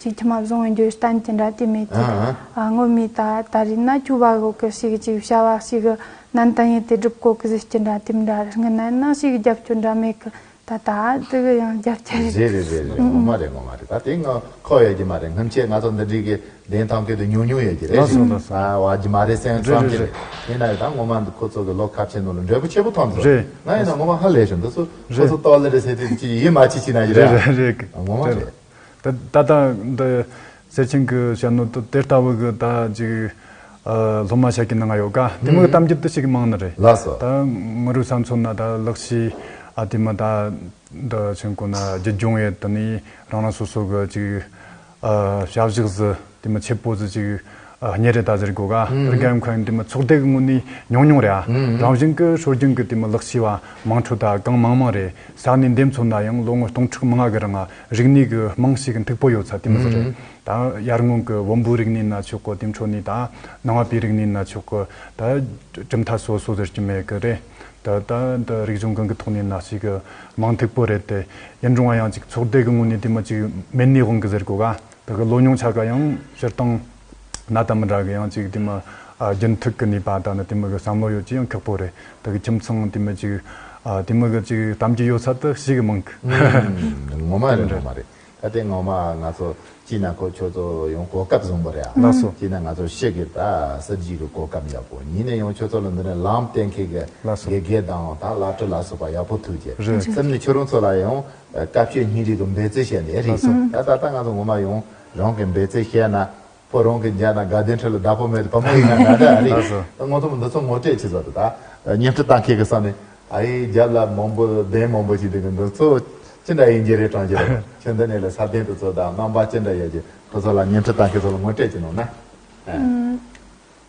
ཅིག་ཁྱིམ་མ་བཟུང་བའི་འགྱོད་བསྟན་གྱི་འདྲ་དེ་མེད་ཀྱི། ཨ་ཨ། ཨ་ངོ་མི་ད་ད་རེས་ན་ཁྱོད་བ་གོ་གི་ཞིག་ཅིག་བྱ་བ་ཞིག་ ནན་ཏན་ཡིན་ཏེ་སྒྲུབ་གོ་གི་ཟེར་གྱི་འདྲ་དེ་འདྲ་རེད། སྔན་ན་ན་ཞིག་རྒྱབ་སྐྱོར་འདྲ་མེད་གི། ད་ད་དེ་གི་ཡང་རྒྱབ་སྐྱོར་རེད། རེད་རེད་རེད་རེད། ངོ་མ་རེད། ངོ་མ་རེད། ད་དེ་ང་ཁོ་ཡོད་ཀྱི་མ་རེད། སྔོན་ཆད་ང་ཚོ་འདི་འདྲའི་གི་གདན་ཐང་གི་དུ་ཉུང་ཉུང་ཡོད་ཀྱི་རེད། ལགས་སོ་ལགས་སོ། ཨ་བ་ཇི་མ་རེད་སེམས་རེད་བསམ་གྱི་རེད་རེད། རེད། ཡིན་ན་ཡང་ད་ངོ་མ་འདི་ཁོ་ཚོ་གི་ལོ་ཁ་ཆེ་ནོ་ལ་འབྲས་བུ་ཆེ་པོ་ཐོན་འདུག་རེད། ང་ཡིན་ན་ངོ་མ་ཧ་ལས་བྱུང་འདི་ཚོ་ཁོ་རེད། ཚོ་ཏོག་ལེ་རེད་ཟེར་དུས་ཅི་ཡིད་མ་ཆེས་ཅི་ན་ཡི་རེད། རེད་རེད་རེད། ངོ་མ་རེད། རེད། ད་ད་ད་འདི་སེར་ཆེན་གི་བཤད་ནོ་དེ་ལྟ་བུ་གི་ད་ཅིག་ཨ་སློབ་མ་ཤ་ཀི་ནང་ང་ཡོད་ཀ་དེ་མོ་གི་གཏམ་རྒྱུད་དེ་ཞིག་མང་ནི་རེད། ལགས་སོ། ད་ང་རུ་ས་མཚོན་ན་ད་ལག་ཤེས་ཨ་དེ་མོ་ད་འདི་ཆེན་གོ་ན་རྒྱུ་སྦྱོང་ཡེད་དེ་ནི་རང་རང་སོ་སོ་གི་ཅིག་ཨ་བྱ་གཞག་ཟི་དེ་མོ་ཆེ་པོ་ཟི་ཅིག་ཨ་གཉེར་རེ་ད་ཟེར་གོ་ག་རི་ག་ཡམ་ཁ་ཡམ་དེ་མོ་ཚོགས་སྡེ་གི་ངོས་ནས་ཉུང་ཉུང་རེད་ཨ། རང་བཞིན་གི་སྲོལ་རྒྱུན་གི་དེ་མོ་ལག་ཤེས་བ་མང་ཁྲོ་ད་གང་མང་མང་རེད། ས་གནས་འདེམས་ཚོ་ན་ཡང་ལོ་ངོ་སྟོང་ཕྲག་མང་ང་གི་རིང་ང་རིག་གནས་གི་རྨང་གཞི་གི་མཐུག་པོ་ཡོད་ས་དེ་མོ་ཟི་རེད། ད་ཡར་སྔོན་གི་བོན་པོའི་རིག་གནས་ན་ཆོག་གི་དེ་འཕྲོ་ནས་ད་ནང་པའི་རིག་གནས་ན་ཆོག་གི་ད་གྲུབ་མཐའ་སོ་སོ་ཟེར་གྱི་མེད་གི་རེད། ད་ད་ད་རིག་གཞུང་གང་གི་ཐོག་ནས་ན་ཞིག་གི་མང་མཐུག་པོ་རེད་དེ། ཡིན་རུང་ང་ཡང་ཅིག་ཚོགས་སྡེ་གི་ངོས་ནས་དེ་མོ་ཅིག་མེད་ནས་དབང་གི་ཟེར་གོ་ག་ད་གི་ལོ་ཉུང་ཆ་ག་ཡང་སྤྱིར་བཏང་ན་ད་མི་འདྲ་གི་ཡང་ཅིག་དེ་མོ་ཨ་རྒྱུན་མཐུད་གི་ནུས་པ་ད་ནི་དེ་མོ་གི་བསམ་བློ་ཡོད་ཀྱི་ཡང་ཁག་པོ་རེད། ད་གི་ཁྱིམ་ཚང་དེ་མོ་ཅིག་ཨ་དེ་མོ་གི་ཅིག་གཏམ་རྒྱུད་ཡོད་ས་དེ་ཞིག་གི་མང་གི་ངོ་མ་རེད། ངོ་མ་རེད། ད་དེ་ངོ་མ་ང་ཚོ་གཅིག་ན་ཁོ་ཁྱོད་ཚོ་ཡང་གོ་སྐབས་བཟང་པོ་རེད་ཨ། ལགས་སོ། གཅིག་ན་ང་ཚོ་ཤེས་གི་ད་སྲིད་ཇུས་གི་གོ་སྐབས་ཡག་པོ་གཉིས་ནས་ཡང་ཁྱོད་ཚོ་ལ་འདི་ནས་ལམ་སྟོན་མཁན་གི་ལགས་སོ། དགེ་རྒན་དང་ད་བླ་སྤྲུལ་ལ་སོགས་པ་ཡག་པོ་ཐུག་རྗེས་རེད། སེམས་ནས་ཁྱོད་རང་ཚོ་ལ་ཡང་བཀའ་ཆོས་སྙིང་རུས་གི་འབད་བརྩོན་བྱས་ནས་རེད། ལགས་སོ། ད་ད་ལྟ་ང་ཚོ་ངོ་མ་ཡང་རང་གི་འབད་བརྩོན་བྱས་ན། ཕོ་རང་གི་རྒྱ་ན་དགའ་ལྡན་ཁྲི་ལ་བདག་པོ་མེད་དུ་བུ་མོ་ཡིན་ན་ན་འདྲ་རེད། ལགས་སོ། ད་ང་ཚོ་འདི་ཚོ་ངོ་སྤྲོད་བྱེད་ས་དུ་ད་བརྙན་འཕྲིན་ལྟ་མཁན་གི་ས་ནས་ཨ་ཡེ་རྒྱབ་ལ་མང་པོ་གདན་མང་པོ་ཞིག་འདུག་གི་འདི་ཚོ་ཅི་འདྲ་ཡིན་གྱི་རེད་དྲང་གྱི་རེད། ཁྱོད་འདི་ནས་ལ་ས་གདན་དུ་ཚོ་དང་རྣམ་པ་ཅི་འདྲ་ཡོད་ཀྱི་ཁོ་ཚོ་ལ་བརྙན་འཕྲིན་ལྟ་མཁན་ཚོ་ལ་ངོ་སྤྲོད་བྱེད་ནོ་ན།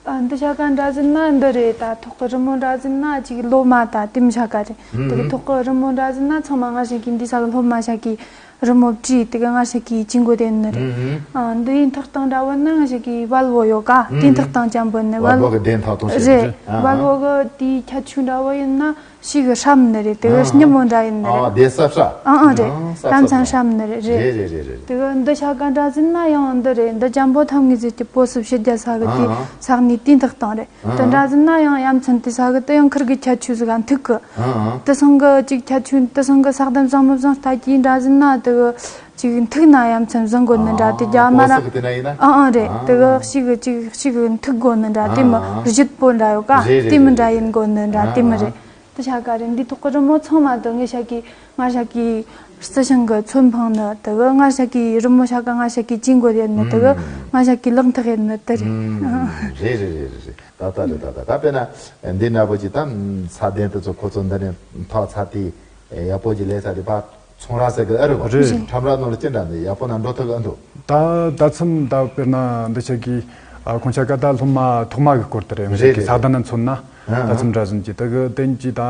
ཨ་འདི་ཤ་ཀ་འདྲ་ཟིན་ན་འདི་རེད། ད་ཐོག་གི་རི་མོ་འདྲ་ཟིན་ན་ཅིག་ལོ་མ་ད་དེ་མི་ཤ་ཀ་རེད། དེ་གི་ཐོག་གི་རི་མོ་འདྲ་ཟིན་ན་ཚང་མ་ང་ཞིག་གི་འདི་ས་གི་སློབ་མ་ཤ་ཀི་རི་མོ་བྲིས་དེ་གི་ང་ཞིག་གི་ཅི་མགོ་དེ་ནི་རེད། ཨ་འདི་ཡིན་ཐག་སྟངས་འདྲ་བོ་ནི་ང་ཞིག་གི་བལ་བོ་ཡོད་ཀ་དེ་ཐག་སྟངས་ཅན་པོ་ནི་བལ་བལ་བོ་གི་གདན་ཐག་ཐོག་ཞིག་རེད། ཨ་བལ་བོ་གི་དེའི་ཁྱད་ཆོས་འདྲ་བོ་ཡིན་ན་ཞིག་གི་སྲམ་ནི་རེད། དེ་གི་སྙི་མོ་འདྲ་ཡིན་ནི་ཨ་རེད། དེ་ས་ཧྲ་ཨ་ཨ་རེད། ཨ་ས་ལམ་ས་མཚན་སྲམ་ནི་རེད། རེད། རེད་རེད་རེད་རེད། དེ་གི་འདི་ཤ་ཀ་འདྲ་ཟིན་ན་ཡང་འདི་རེད། འདི་ཅན་པོ་ཐམ་ངེས་ཟེར་གྱི་པོ་སུ་ཕྱི་རྒྱལ་ས་གི་དེ་ཨ་ས་གནས་དེ་ཐག་སྟངས་རེད། དེ་འདྲ་ཟིན་ན་ཡང་ཡ་མཚན་དེ་ས་གི་དེ་ཡང་ཁིར་གི་ཁྱད་ཆོས་ཟིག་ག་མཐུག་གི་དེ་སང་གི་ཅིག་ཁྱད་ཆོས་དེ་སང་གི་ས་གདམ་བཟང་མི་བཟང་ལྟ་གྱི་འདྲ་ཟིན་ན་དེ་གི་ཅིག་མཐུག་ན་ཡ་མཚན་བཟང་གོ་ནི་འདྲ། དེ་རྒྱ་མ་ར་ཨ་ཨ་རེད། དེ་གི་ཞིག་གི་ཅིག་ཞིག་གི་མཐུག་གོ་ནི་འདྲ། དེ་མི་རྒྱུད་པོ་འདྲ་ཡོད་ཀ་དེ་མི་འདྲ་ཡིན་གོ་ནི་འདྲ། དེ་མི་རེད། དེ་ཤ་ཀ་རེད། འདི་ཐོག་གི་རི་མོ་ཚང་མ་དུ་ངས་ཤ་ཀི་ང་ཤ་ཀི་རྩི་ཤིང་གི་ཚོན་འཕང་ནི་དུ་གི་ང་ཤ་ཀི་རི་མོ་ཤ་ཀ་ང་ཤ་ཀི་ཅི་མགོ་ཡིན་ནི་དུ་གི་ང་ཤ་ཀི་ལག་འཐག་ཡིན་ནི་དུ་རེད། རེད་རེད་རེད་རེད། ད་ལྟ་རེད། ད་ལྟ་ད་དཔེར་ན་འདི་འདྲ་པོ་ཅིག་ད་ས་གདན་དུ་ཚོ་ཁོ་ཚོ་འདི་ནས་ཐག་ཚ་དེ་ཡག་པོ་ཅིག་ལས་ས་དེ་ཕ་ཚོང་ར་ཟེར་གི་ཨ་རེད་བ། རེད། ཁྲམ་ར་ནང་ལ་ཅི་འདྲ་འདི་ཡག་པོ་ན་འགྲོ་ཐུབ་ཨ་འདུག་ད་ད་ཚམ་ད་དཔེར་ན་འདི་ཆ་གི་ཁོང་ཆ་ཀ་ད་སློབ་མ་ཐོག་མ་གི་སྐོར་དུ་རེད། ང་ཆ་གི་ས་གདན་ན་མཚོན་ན་ད་ཚམ་འདྲ་ཟིན་གྱི་ད་གི་དེན་གྱི་ད་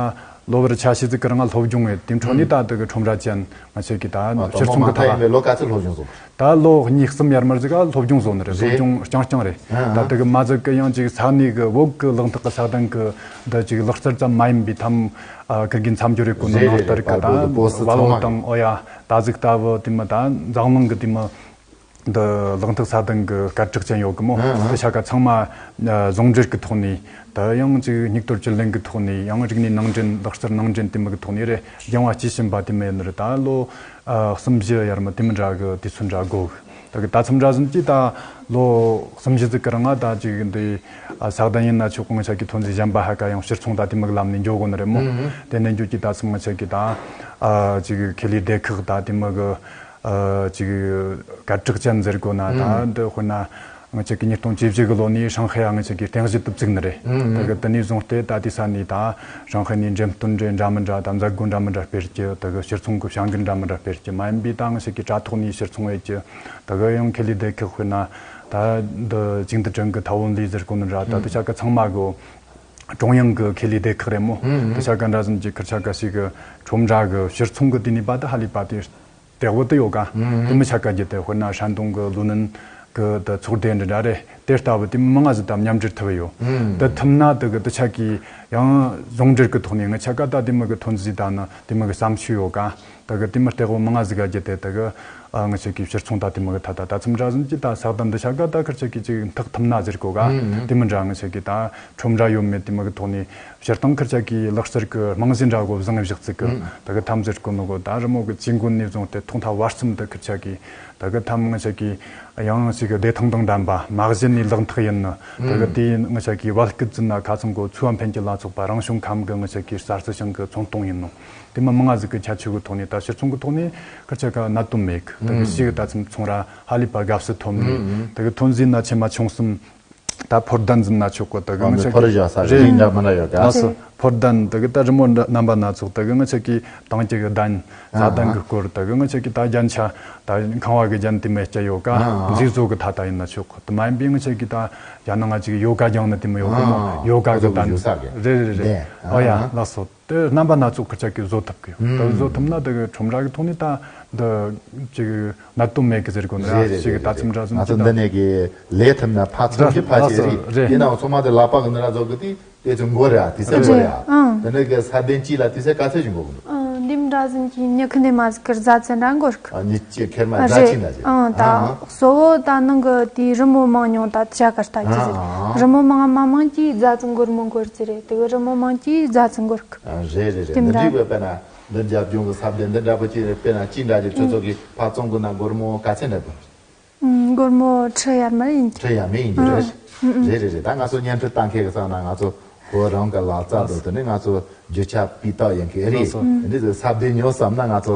ལོ་བར་ཆ་ཤས་ཟིག་གི་རང་སློབ་སྦྱོང་ཡོད་དེ་འཕྲོ་ནི་ད་དེ་གི་ཁྲོམ་ར་ཅན་ང་ཆ་གི་ད་ཕྱིར་ཚོང་གི་ཐོག་ལོ་ག་ཚོད་སློབ་སྦྱོང་སོང་། ད་ལོ་གཉིས་གསུམ་ཡར་མར་ཟིག་ག་སློབ་སྦྱོང་བཟོ་ནི་རེད། སློབ་སྦྱོང་རྐྱང་རྐྱང་རེད། ད་དེ་གི་མ་ཟིག་གི་ཡང་ཅིག་ས་གནས་གི་བོད་གི་ལག་འཐག་གི་ས་གདན་གི་འདི་ཅིག་ལག་རྩལ་ཙམ་མ་ཡིན་པའི་ཐམ་ཨ་ཁིར་གི་མཚམས་སྦྱོར་རེད་གོ་ནོ་ནང་ལྟར་གི་ད་བལ་བོ་དང་ཨོ་ཡ་ད་ཟིག་ད་བོ་དེ་མི་ད་འཛམ་གླིང་གི་དེ་མི་འདི་ལག་འཐག་ས་གདན་གི་སྐད་གྲགས་ཅན་ཡོད་གི་མོ། འདི་ཆ་ག་ཚང་མ་ཟུང་འབྲེལ་གི་ཐོག་ནས་ད་ཡང་ཅིག་སྙིགས་དོར་བཅུད་ལེན་གི་ཐོག་ནས་ཡང་རིག་གནས་ནང་འདྲེན་ལག་རྩལ་ནང་འདྲེན་དེ་མི་གི་ཐོག་ནས་རེད། སྦྱང་བ་སྐྱེད་བཞིན་པ་དེ་མི་ཡིན་ནི་རེད། ད་ལོ་ཨ་གསུམ་བཞི་ཡར་མར་དེ་མི་འདྲ་གི་དུས་ཚོད་འདྲ་དགོས་གི། ད་གི་ད་མཚམས་འདྲ་ཟིན་གྱི་ད་ལོ་གསུམ་བཞི་ཙིག་གི་རིང་ང་ད་ཅིག་འདི་ཨ་ས་གདན་ཡིན་ན་ཆོག་གི་ང་ཆ་གི་ཐོན་རྫས་གཞན་པ་ཧ་ཀ་ཡང་ཕྱིར་ཚོང་ད་དེ་མི་གི་ལམ་ནས་འགྱོ་དགོས་ནི་རེད་མོ། དེ་ནས་འགྱོ་གི་ད་མཚམས་ང་ཆ་གི་ད་ཨ་ཅིག་ཁེ་ལས་སྡེ་ཁག་ད་དེ་མི་གི་ཨ་ཅིག་སྐད་གྲགས་ཅན་ཟེར་དགོས་ན་ད་འདི་དཔེར་ན་ང་ཆ་གི་ཉིས་སྟོང་བཅུ་བཞི་གི་ལོ་ནས་ཧྲང་ཧའེ་ཡ་ང་ཆ་གི་རྟེན་གཞི་དུ་བཙུགས་ནི་རེད། ད་གི་དེ་ནས་བཟུང་སྟེ་ད་དེ་ས་ནས་ད་ཧྲང་ཧའེ་ནས་འགྲེམས་སྟོན་རེ་འདྲ་མི་འདྲ་ད་མཛད་སྒོ་འདྲ་མི་འདྲ་སྤེལ་གྱི་ད་གི་ཕྱིར་ཚོང་གི་བྱ་འགུལ་འདྲ་མི་འདྲ་སྤེལ་གྱི་མ་ཡིན་པའི་ད་ང་ཆ་གི་དྲ་ཐོག་ནས་ཕྱིར་ཚོང་ཡོད་ཀྱི། ད་གི་ཡང་ཁེ་ལས་སྡེ་ཁག་དཔེར་ན་ད་འདི་ཅིང་ཏི་ཀྲེང་གི་ཐའོ་ཝུན་ལི་ཟེར་གོ་ནི་འདྲ་ད་དེ་ཆ་ག་ཚང་མ་གི་ཀྲུང་དབྱང་གི་ཁེ་ལས་སྡེ་ཁག་རེད་མོ། དེ་ཆ་ག་འདྲ་ཟིན་གྱི་ཁིར་ཆ་ག་ཞིག་གི་ཁྲོམ་ར་གི་ཕྱིར་ཚོང་གི་དེ་ནུས་པ་དེ་ཧ་ལས་པ་དེ་སྟེགས་བུ་དེ་ཡོད་ག་དེ་མི་ཆ་ག་རྒྱུ་དེ་དཔེར་ན་ཧྲན་ཏུང་གི་ལུ་ནན་གི་དེ་ཚོགས་སྡེ་འདི་འདྲ་རེད། དེ་ལྟ་བུ་དེ་མི་མང་ང་ཟིག་དང་མཉམ་འབྲེལ་ཐུབ་ཡོད། དེ་ཐུབ་ན་དེ་གི་དེ་ཆ་གི་ཡང་ཟུང་འབྲེལ་གི་ཐོག་ནས་ང་ཆ་ག་ད་དེ་མི་གི་ཐོན་རྫས་ད་ནི་དེ་མི་གི་བསམ་ཤེས་ཡོད་ག་ད་གི་དེ་མི་སྟེགས་བུ་མང་ང་ཟིག་ག་རྒྱུ་དེ་དེ་གི་ཨ། ང་ཆོ་གི་སྤྱིར་ཚོང་ད་དེ་མོ་གི་ཐད་ད་ད་ཚུན་ད་ཟིན་གྱི་ད་ས་གནས་འདི་ཆ་ག་ད་ཁིར་ཆ་གི་ཅིག་འཐག་ཐུབ་ན་ཟེར་གོ་ག་དེ་མི་འདྲ། ང་ཆོ་གི་ད་ཁྲོམ་ར་ཡོད་མེད་དེ་མོ་གི་ཐོག་ནས་སྤྱིར་བཏང་ཁིར་ཆ་གི་ལག་རྩལ་གི་རྨང་གཞི་འདྲ་གོ་བཟང་བཞག་ཚིག་གི་ད་གི་ཐམ་ཟེར་གོ་ནོ་གོ། ད་རི་མོ་གི་ཇུས་འགོད་ནས་བཟུང་སྟེ་ཐོག་མཐའ་བར་གསུམ་དུ་ཁིར་ཆ་གི་ད་གི་ཐམ་ང་ཆོ་གི་ཡང་ཞིག་བདེ་ཐང་དང་ལྡན་པ། མ་གཞི་ནས་ལག་འཐག་ཡིན་ནི་ད་གི་དེ་ང་ཆོ་གི་བལ་སྐུད་འཛིན་ན་ཁ་ཚང་གོ་ཚུའམ་ཕན་གྱི་ལ་སོགས་པ་རང་བྱུང་ཁམས་གི་ང་ཆོ་གི་གསར་རྩི་ཞིང་གི་ཚོང་གཏོང་ཡིན་ནོ། དེ་མ་མང་ང་ཟིག་གི་ཁྱད་ཆོས་གི་ཐོག་ནས་ད་ཕྱིར་ཚོང་གི་ཐོག་ནས་ཁ་ཆ་ཀ་གནད་དོན་མེད་གི། ད་གི་ཞིག་ད་ཚུན་ཚོང་ར་ཧ་ལས་པ་དགའ་བསུ་ཐོབ་ནས་ད་གི་ཐོན་རྫས་ན་ཆེ་མ་ཆུང་གསུམ་ད་ཕོར་གདན་འཛིན་ན་ཆོག་གི། ད་གི་ཨ་ངི་ནི་ཆ་ཕོར་གི་བཞག་ས་རེད། རིགས་འདྲ་མི་འདྲ་ཡོད་ག་ལགས་སོ། ཕོར་གདན་ད་གི་ད་རི་མོ་འདྲ་རྣམ་པ་སྣ་ཚོགས། ད་གི་ངི་ཆ་གི་དང་གི་གདན་ཟ་གདན་གི་སྐོར། ད་གི་ངི་ཆ་གི་ད་རྒྱན་ཆ་ད་ཁང་བ་གི་རྒྱན་དེ་མེད་སྐྱ་ཡོད་ག་མཛེས་བཟོ་གི་ཐ་ད་ཡིན་ན་ཆོག་གི། ད་མ་ཡིན་པའི་ངི་ཆ་གི་ད་རྒྱ་ནང་ང་ཅིག་ཡོ་ག་རྒྱང་ནི་དེ་མོ་ཡོད་གི་མོ། ཡོ་ག་གི་གདན་རེད་རེད་རེད། ཨ་ཡ་ལགས་སོ། དེ་རྣམ་པ་སྣ་ཚོགས་ཁི་ཆ་གི་བཟོ་ཐུབ་གི་ཡོད། དེ་བཟོ་ཐུབ་ན་དེ་གི་ཁྲོམ་ར་གི་ཐོག་ནས་ད་འདི་ཅིག་གནད་དོན་མེད་གི་ཟེར་གོ་ནི་ར། ཅིག་གི་ད་ཚིམ་འདྲ་ཟིན་ང་ཚོ་འདི་ནས་གི་ལས་ཐུབ་ན་ཕ་ཚོང་གི་ཕ་ཞིག་རེད། དེ་ནང་ཚོང་མ་དེ་ལག་པ་གི་འདི་ར་བཟོ་གི་དེ་དེ་ཚོ་མགོ་རེད། ཨ་དེ་ཚོ་མགོ་རེད། ཨ་འདི་ནས་གི་ས་གདན་གཅིག་ལ་དེ་ཚོ་ག་ཚོད་ཞིག་མགོ་གི་འདུག་འདི་འདྲ་ཟིན་གྱི་མྱི་ཁི་ནས་མ་ཟིག་གི་རྫ་ཚན་ར་མགོ་ར་གི་ཨ་ཉི་ཅི་ཁེར་མ་རྫ་ཆི་ན་ཟིན། ཨང་ད་གཙོ་བོ་ད་ནང་གི་དེའི་རི་མོ་མང་ཉུང་ད་དེ་བྱ་གར་ལྟ་གི་ཟིན། རི་མོ་མང་མ་མང་གིས་རྫ་ཚན་མགོར་མོ་མགོར་ཙི་རེད། དེ་གི་རི་མོ་མང་གིས་རྫ་ཚན་མགོར་གི་རེད་རེད་རེད། དེ་འདི་འདྲ་འགྲིག་པས། དཔེར་ན་འདི་རྒྱབ་ལྗོངས་ཀྱི་ས་བདེ་འདི་འདྲ་པོ་ཅིག་རེད། དཔེར་ན་ཅི་འདྲ་ཅིག་ཁྱོད་ཚོ་གི་ཕ་ཚོང་གི་ན་སྒོར་མོ་ག་ཚད་འདྲ་པོ། ཨུམ། སྒོར་མོ་ཁྲི་ཡར་མར་ཡིན་གྱི། ཁྲི་ཡར་མར་ཡིན་གྱི་རེད། རེད་རེད་རེད། ད་ང་ཚོ་བརྙན་འཕྲིན་བཏང་མཁན་གི་ཚང་ན་ང་ཚོ་ཁོ་རང་གི་ལག་རྩལ་དུ་དེ་ནས་ང་ཚོ་རྒྱུ་ཆ་སྤུས་དག་ཡིན་གྱི་རེད། འདི་ཚོ་ས་བདེ་ཉོ་བསམ་ན་ང་ཚོ་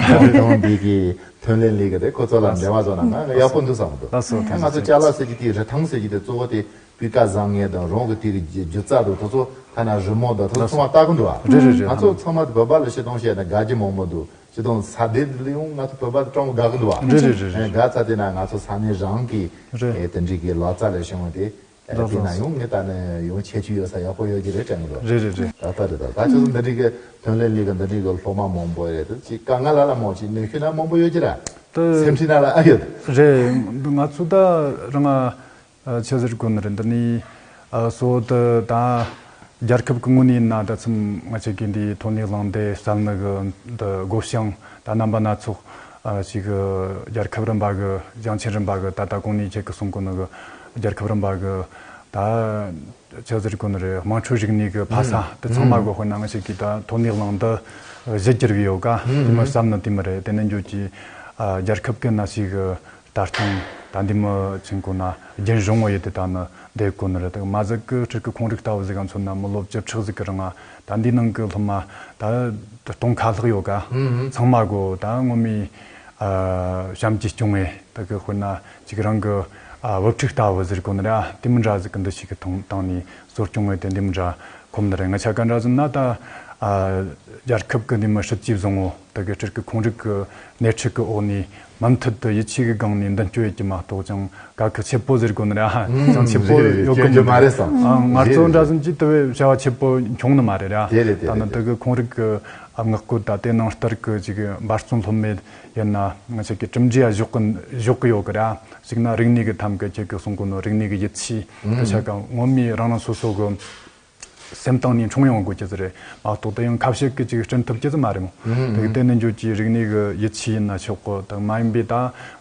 ལྗོངས་ཐང་འདི་གི་ཐོན་ལས་ལས་ཀ་དེ་ཁོ་ཚོ་ལ་འབྲེལ་བ་བཟོ་ན་ང་ཡག་པོ་འདུག་བསམ་གི་འདུག་ད་ང་ཚོ་ཅ་ལག་ཟེར་གྱི་དེ་རི་ཐང་ཟེར་གྱི་དེ་གཙོ་བོ་དེ། སྤུས་ཀ་བཟང་ངན་དང་རང་གི་དེ་གི་སྒྱུ་རྩལ་དང་དེ་ཚོ་ཐ་ན་རི་མོ་དང་དེ་ཚོ་ཚང་མ་ལྟ་གི་འདུག་ཨ། རེད་རེད་རེད། ང་ཚོ་ཚང་མ་དེ་བོད་པ་ལ་སྤྱིར་བཏང་བཤད་ན་དགའ་རྒྱུ་མང་པོ་འདུག་སྤྱིར་བཏང་ས་དེ་ལ་ཡང་ང་ཚོ་བོད་པ་དེ་སྤྲང་པོ་དགའ་གི་འདུག་ཨ། རེད་རེད་རེད་རེད། དགའ་ཚ་དེ་ན་ང་ཚོ་ས་གནས་རང་གི་རེད། ཨེ་དེ་འདྲའི་གི་ལག་རྩལ་ལས་བྱུང་བ་དེ་ཨེ་དེ་ན་ཡང་ངས་ད་ནི་ཡང་ཁྱད་ཆོས་ཡོད་ས་ཡག་པོ་ཡོད་ཀྱི་རེད་དྲན་གི་འདུག་རེད་རེད་རེད། ད་ལྟ་རེད། ད་ད་ཁྱོད་ཚོ་འདི་འདྲའི་གི་ཐོན་ལས་ལས་གི་འདི་འདྲའི་གི་སློབ་མ་མང་པོ་རེད། དེ་ཅིག་དཀའ་ངལ་ལ་ལ་མང་ཅིག་ནུས་ཤུགས་ན་མང་པོ་ཡོད་ཀྱི་ར། དེ་སེམས་ཁྲིད་ན་ལ་ཨ་ཡོད། རེད། ང་ཚོ་ད་རང་ཨ། ཨ། ཆི་ཟེར་དགོས་ནི་རེད། འདི་ནི་ཨ། གཙོ་བོ་དེ་ད་རྒྱལ་ཁབ་ཀྱི་ངོས་ནས་ཡིན་ན་ད་ཚུན་ང་ཆོ་གི་འདི་ཐོན་ལས་གླེང་སྟེགས་ཟབ་ནི་གི་འདི་སྒོ་བྱང་ད་རྣམ་པ་སྣ་ཚོགས་ཨ། ཞིག་གི་རྒྱལ་ཁབ་རིམ་པ་གི་ཞིང་ཆེན་རིམ་པ་གི་ད་ད་གོང་ནས་ཁྱེད་ཀྱིས་གསུང་གོ་ནི་གི་རྒྱལ་ཁབ་རིམ་པ་གི་ད་ཆི་ཟེར་དགོས་ནི་རེད། དམངས་ཁྲོད་རིག་གནས་གི་ཕ་ས་དེ་ཚང་མ་གི་དཔེར་ན་ང་ཆོ་གི་ད་ཐོན་ལས་གླེང་འདི་གཞི་གྱུར་གི་ཡོད་ཀ་དེ་མི་བསམ་ནི་དེ་མི་རེད། དེ་ནི་འཇོག་གི་ཨ། རྒྱལ་ཁབ་ཀྱི་ན་ཞིག་གི་ད་ལྟ་ད་འདི་མི་ཆེན་ཀོ་ན་རྒྱུན་རིང་བོ་ཡོད་དེ་ད་ནི་བསྡད་དགོས་ནི་རེད། ད་མ་ཟིག་གི་སྤྲུལ་སྐུ་ཁོང་རིག་ལྟ་བུ་ཟིག་ག་མཚོན་ན་མི་ལོ་བཅུ་ཕྲག་ཟིག་གི་རིང་ང་ད་འདི་ནང་གི་སློབ་མ་ད་སྟོང་ཁ་ལྷག་ཡོད་ཀ་ཚང་མ་གོ་ད་ངོ་མའི་ཨ། བྱམས་ཀྱིས་སྐྱོང་བའི་ད་གི་དཔེར་ན་ཅིག་རང་གི་ཨ། བུ་ཕྲུག་ལྟ་བུ་ཟེར་དགོས་ནི་རེད། ཨ། དེ་མི་འདྲ་ཟིག་གི་འདི་ཞིག་གི་ཐོང་བཏང་ནས་གསོ་སྐྱོང་བའི་དེ་འདི་མི་འདྲ་ཁོམ་ནི་རེད། ང་ཆ་ག་འདྲ་ཟིན་ན་ད་ཨ། རྒྱལ་ཁབ་ཀྱི་འདི་མི་སྲིད་ཇུས་བཟང་བོ་ད་གི་སྤྲུལ་སྐུ་ཁོང་རིག་གི་སྣེ་ཁྲིད་ཀྱི་འོག་ནས་མུ་མཐུད་དུ་ཡིད་ཆེས་ཀྱི་སྒང་ནས་མདུན་སྐྱོད་ཡོད་ཀྱི་མ་གཏོགས་ཅང་དཀའ་ཁག་ཆེ་པོ་ཟེར་དགོས་ནི་རེད། ཨ། ཅང་ཆེ་པོ་ཡོད་གི་མ་རེད་བསམ། ཨ། ང་ཚོ་འདྲ་ཟིན་གྱིས་དེ་བས་བྱ་བ་ཆེ་པོ་འཁྱོངས་ནི་མ་རེད་ར། དེ་རེད་དེ་ད་ནི་རེད་དེ་གི་ཁོང་རིག་གི་ཨ། ངག་བཀོད་ད་དེ་ནང་ལྟར་གི་ཅིག་འབད་བརྩོན་ལྷོད་མེད་ཡིན་ན་ང་ཆོ་གི་གྲུབ་འབྲས་ཡ་བཞག་གི་བཞག་གི་ཡོད་གི་ར། གཅིག་ན་རིག་གནས་ཀྱི་ཐམ་གི་ཁྱེད་ཀྱིས་གསུང་གོ་ནོ་རིག་གནས་ཀྱི་ཡིད་ཆེས་དེ་ཆ་ག་ངོ་མའི་རང་རང་སོ་སོ་གི་སེམས་གཏིང་ནས་འཁྲུངས་ཡོང་དགོས་ཀྱི་ཟེར་རེད་མ་གཏོགས་ད་ཡང་ཁ་བཤད་ཀྱི་ཅིག་སྐྲུན་ཐུབ་ཀྱི་ཟེར་མ་རེད་མོ། དེ་གི་དེ་ནི་འཇོག་གི་རིག་གནས་ཀྱི་ཡིད་ཆེས་ཡིན་ན་ཆོག་གི་ད་མ་ཡིན་པའི་ད་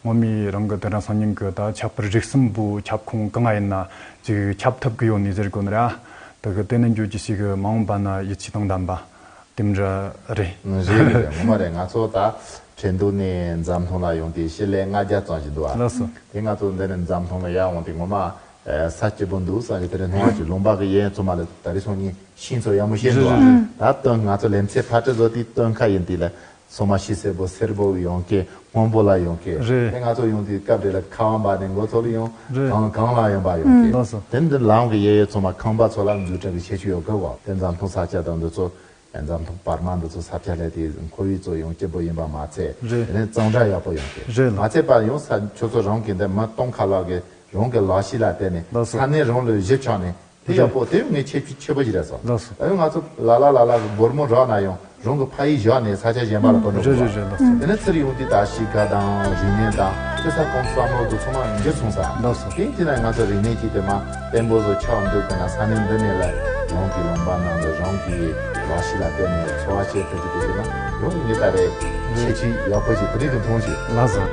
ངོ་མའི་རང་གི་དེ་རང་སང་ཉིན་གི་ད་ཁྱད་པར་རིག་གསུམ་པོ་ཁྱབ་ཁོངས་གང་ང་ཡིན་ན་ཅིག་ཁྱབ་ཐུབ་ཀྱི་ཡོད་ནི་ཟེར་དགོས་ནི་ར། དེ་གི་དེ་ནི་འཇོག་གི་ཞིག་གི་མ་འོངས་པ་ན་ཡིད་ཆེས་དང་ལྡན་པ། དེ་འདྲ་རེད། རེད་རེད་རེད། ངོ་མ་རེད། ང་ཚོ་ད་ཁྲེང་ཏུའུ་ནས་འཛམ་ཐང་ལ་ཡོང་དུས་ཕྱི་ལོ་ལྔ་བརྒྱ་ཙམ་ཞིག་འདུག་ཨ། ལགས་སོ། དེ་ང་ཚོ་འདི་ནས་འཛམ་ཐང་ལ་ཡར་འོང་དུས་ངོ་མ་ས་སྐྱིད་པོ་འདུག་བསམ་གྱི། དེ་རིང་སྣང་བ་ཅིག་ལུང་པ་གི་གཡས་གཡོན་ཚང་མ་ལ་ད་རེས་སང་ཉིན་ཤིང་ཚོ་ཡག་མོ་བཤད་འདུག་ཨ། རེད་རེད། ད་སྟོན་ང་ཚོ་ལེ་ཚན་ཕར་ཁྲིད་བཟོ་དུས་སྟོན་ཁ་ཡིན་དུས་ལ་ཚང་མ་ཤི་སེར་པོ་སེར་པོ་ཡོང་གི་སྔོན་པོ་ལ་ཡོང་གི་རེད། དེ་ང་ཚོ་ཡོང་དུས་སྐབས་རེ་ལ་ཁ་བ་འབར་ནས་མགོ་ཚོ་ལ་ཡོང་རེད། གངས་གངས་ལ་ཡོང་པ་ཡོང་གི་ལགས་སོ། དེ་འདི་ལམ་གི་གཡས་གཡོན་ཚང་མ་ཁང་པ་ཚོ་ལ་འཛུགས་སྐྲུན་གྱི་ཁྱད་ཆོས་ཡོད་གི་བ། དེ་འཛམ་ཐང་ས་ཆ་དང་འདི་ཚོ། འཛམ་ཐང་བར་མ་འདི་ཚོ་ས་ཆ་ལས་དེ་མཁོ་བའི་ཚོ་ཡང་སྐྱིད་པོ་ཡིན་པ་མ་ཚད། རེད། དེ་ནས་གཙང་སྦྲ་ཡག་པོ་ཡོང་གི་རེད། མ་ཚད་པ་ཡང་ས་ཁྱོད་ཚོ་རང་གི་འདི་མི་སྟོང་ཁ་ལག་གི་རང་གི་ལག་ཤེས་ལ་བརྟེན་ནས་ལགས་སོ། ས་གནས་རང་ལ་གཞི་ཆགས་ནས་དེ་རེད། ཡག་པོ་དེ་ཡང་ངས་ཁྱད་ཆོས་ཆེ་པོ་ཞིག་རེད་བསམ། ལགས་སོ། ད་ཡང་ང་ཚོ་ལ་ལ་ལ་ལ་གི་སྒོར་མོ་རག་ན་ཡང་། རང་གི་ཕ་ཡུལ་བཞག་ནས་ས་ཆ་གཞན་པ་ལ་འགྲོ་འགྲོ་རེད་རེད་རེད། ལགས་སོ། དེ་ནས་ཚུར་ཡོང་དུས་ད་གཤིས་ཀ་དང་རིག་གནས་དང་དེ་ས་ཁོང་བསམ་བློ་དེ་ཚང་མ་འགྱུར་སོང་ས། ལགས་སོ། དེ་དེ་ན་ང་ཚོ་རིག་གནས་ཀྱི་དེ་མ་བརྟན་པོ་བཟོ་ཆོག་འདུག་དེ་ན་ས་གནས་འདི་ནས་ལ་རང་གི་ལུང་པ་ནང་དུ་རང་གི་ལག་ཤེས་ལ་བརྟེན་ནས་འཚོ་བ་བྱེད་ཐུབ་ཀྱི་དེ་དེ་ན་ཡང་ངས་ད་རེད་ཁྱད་ཆོས་ཡག་པོ་ཞིག་དེ་རིགས་ཀྱི་མཐོང་ཞིག་ལགས་སོ།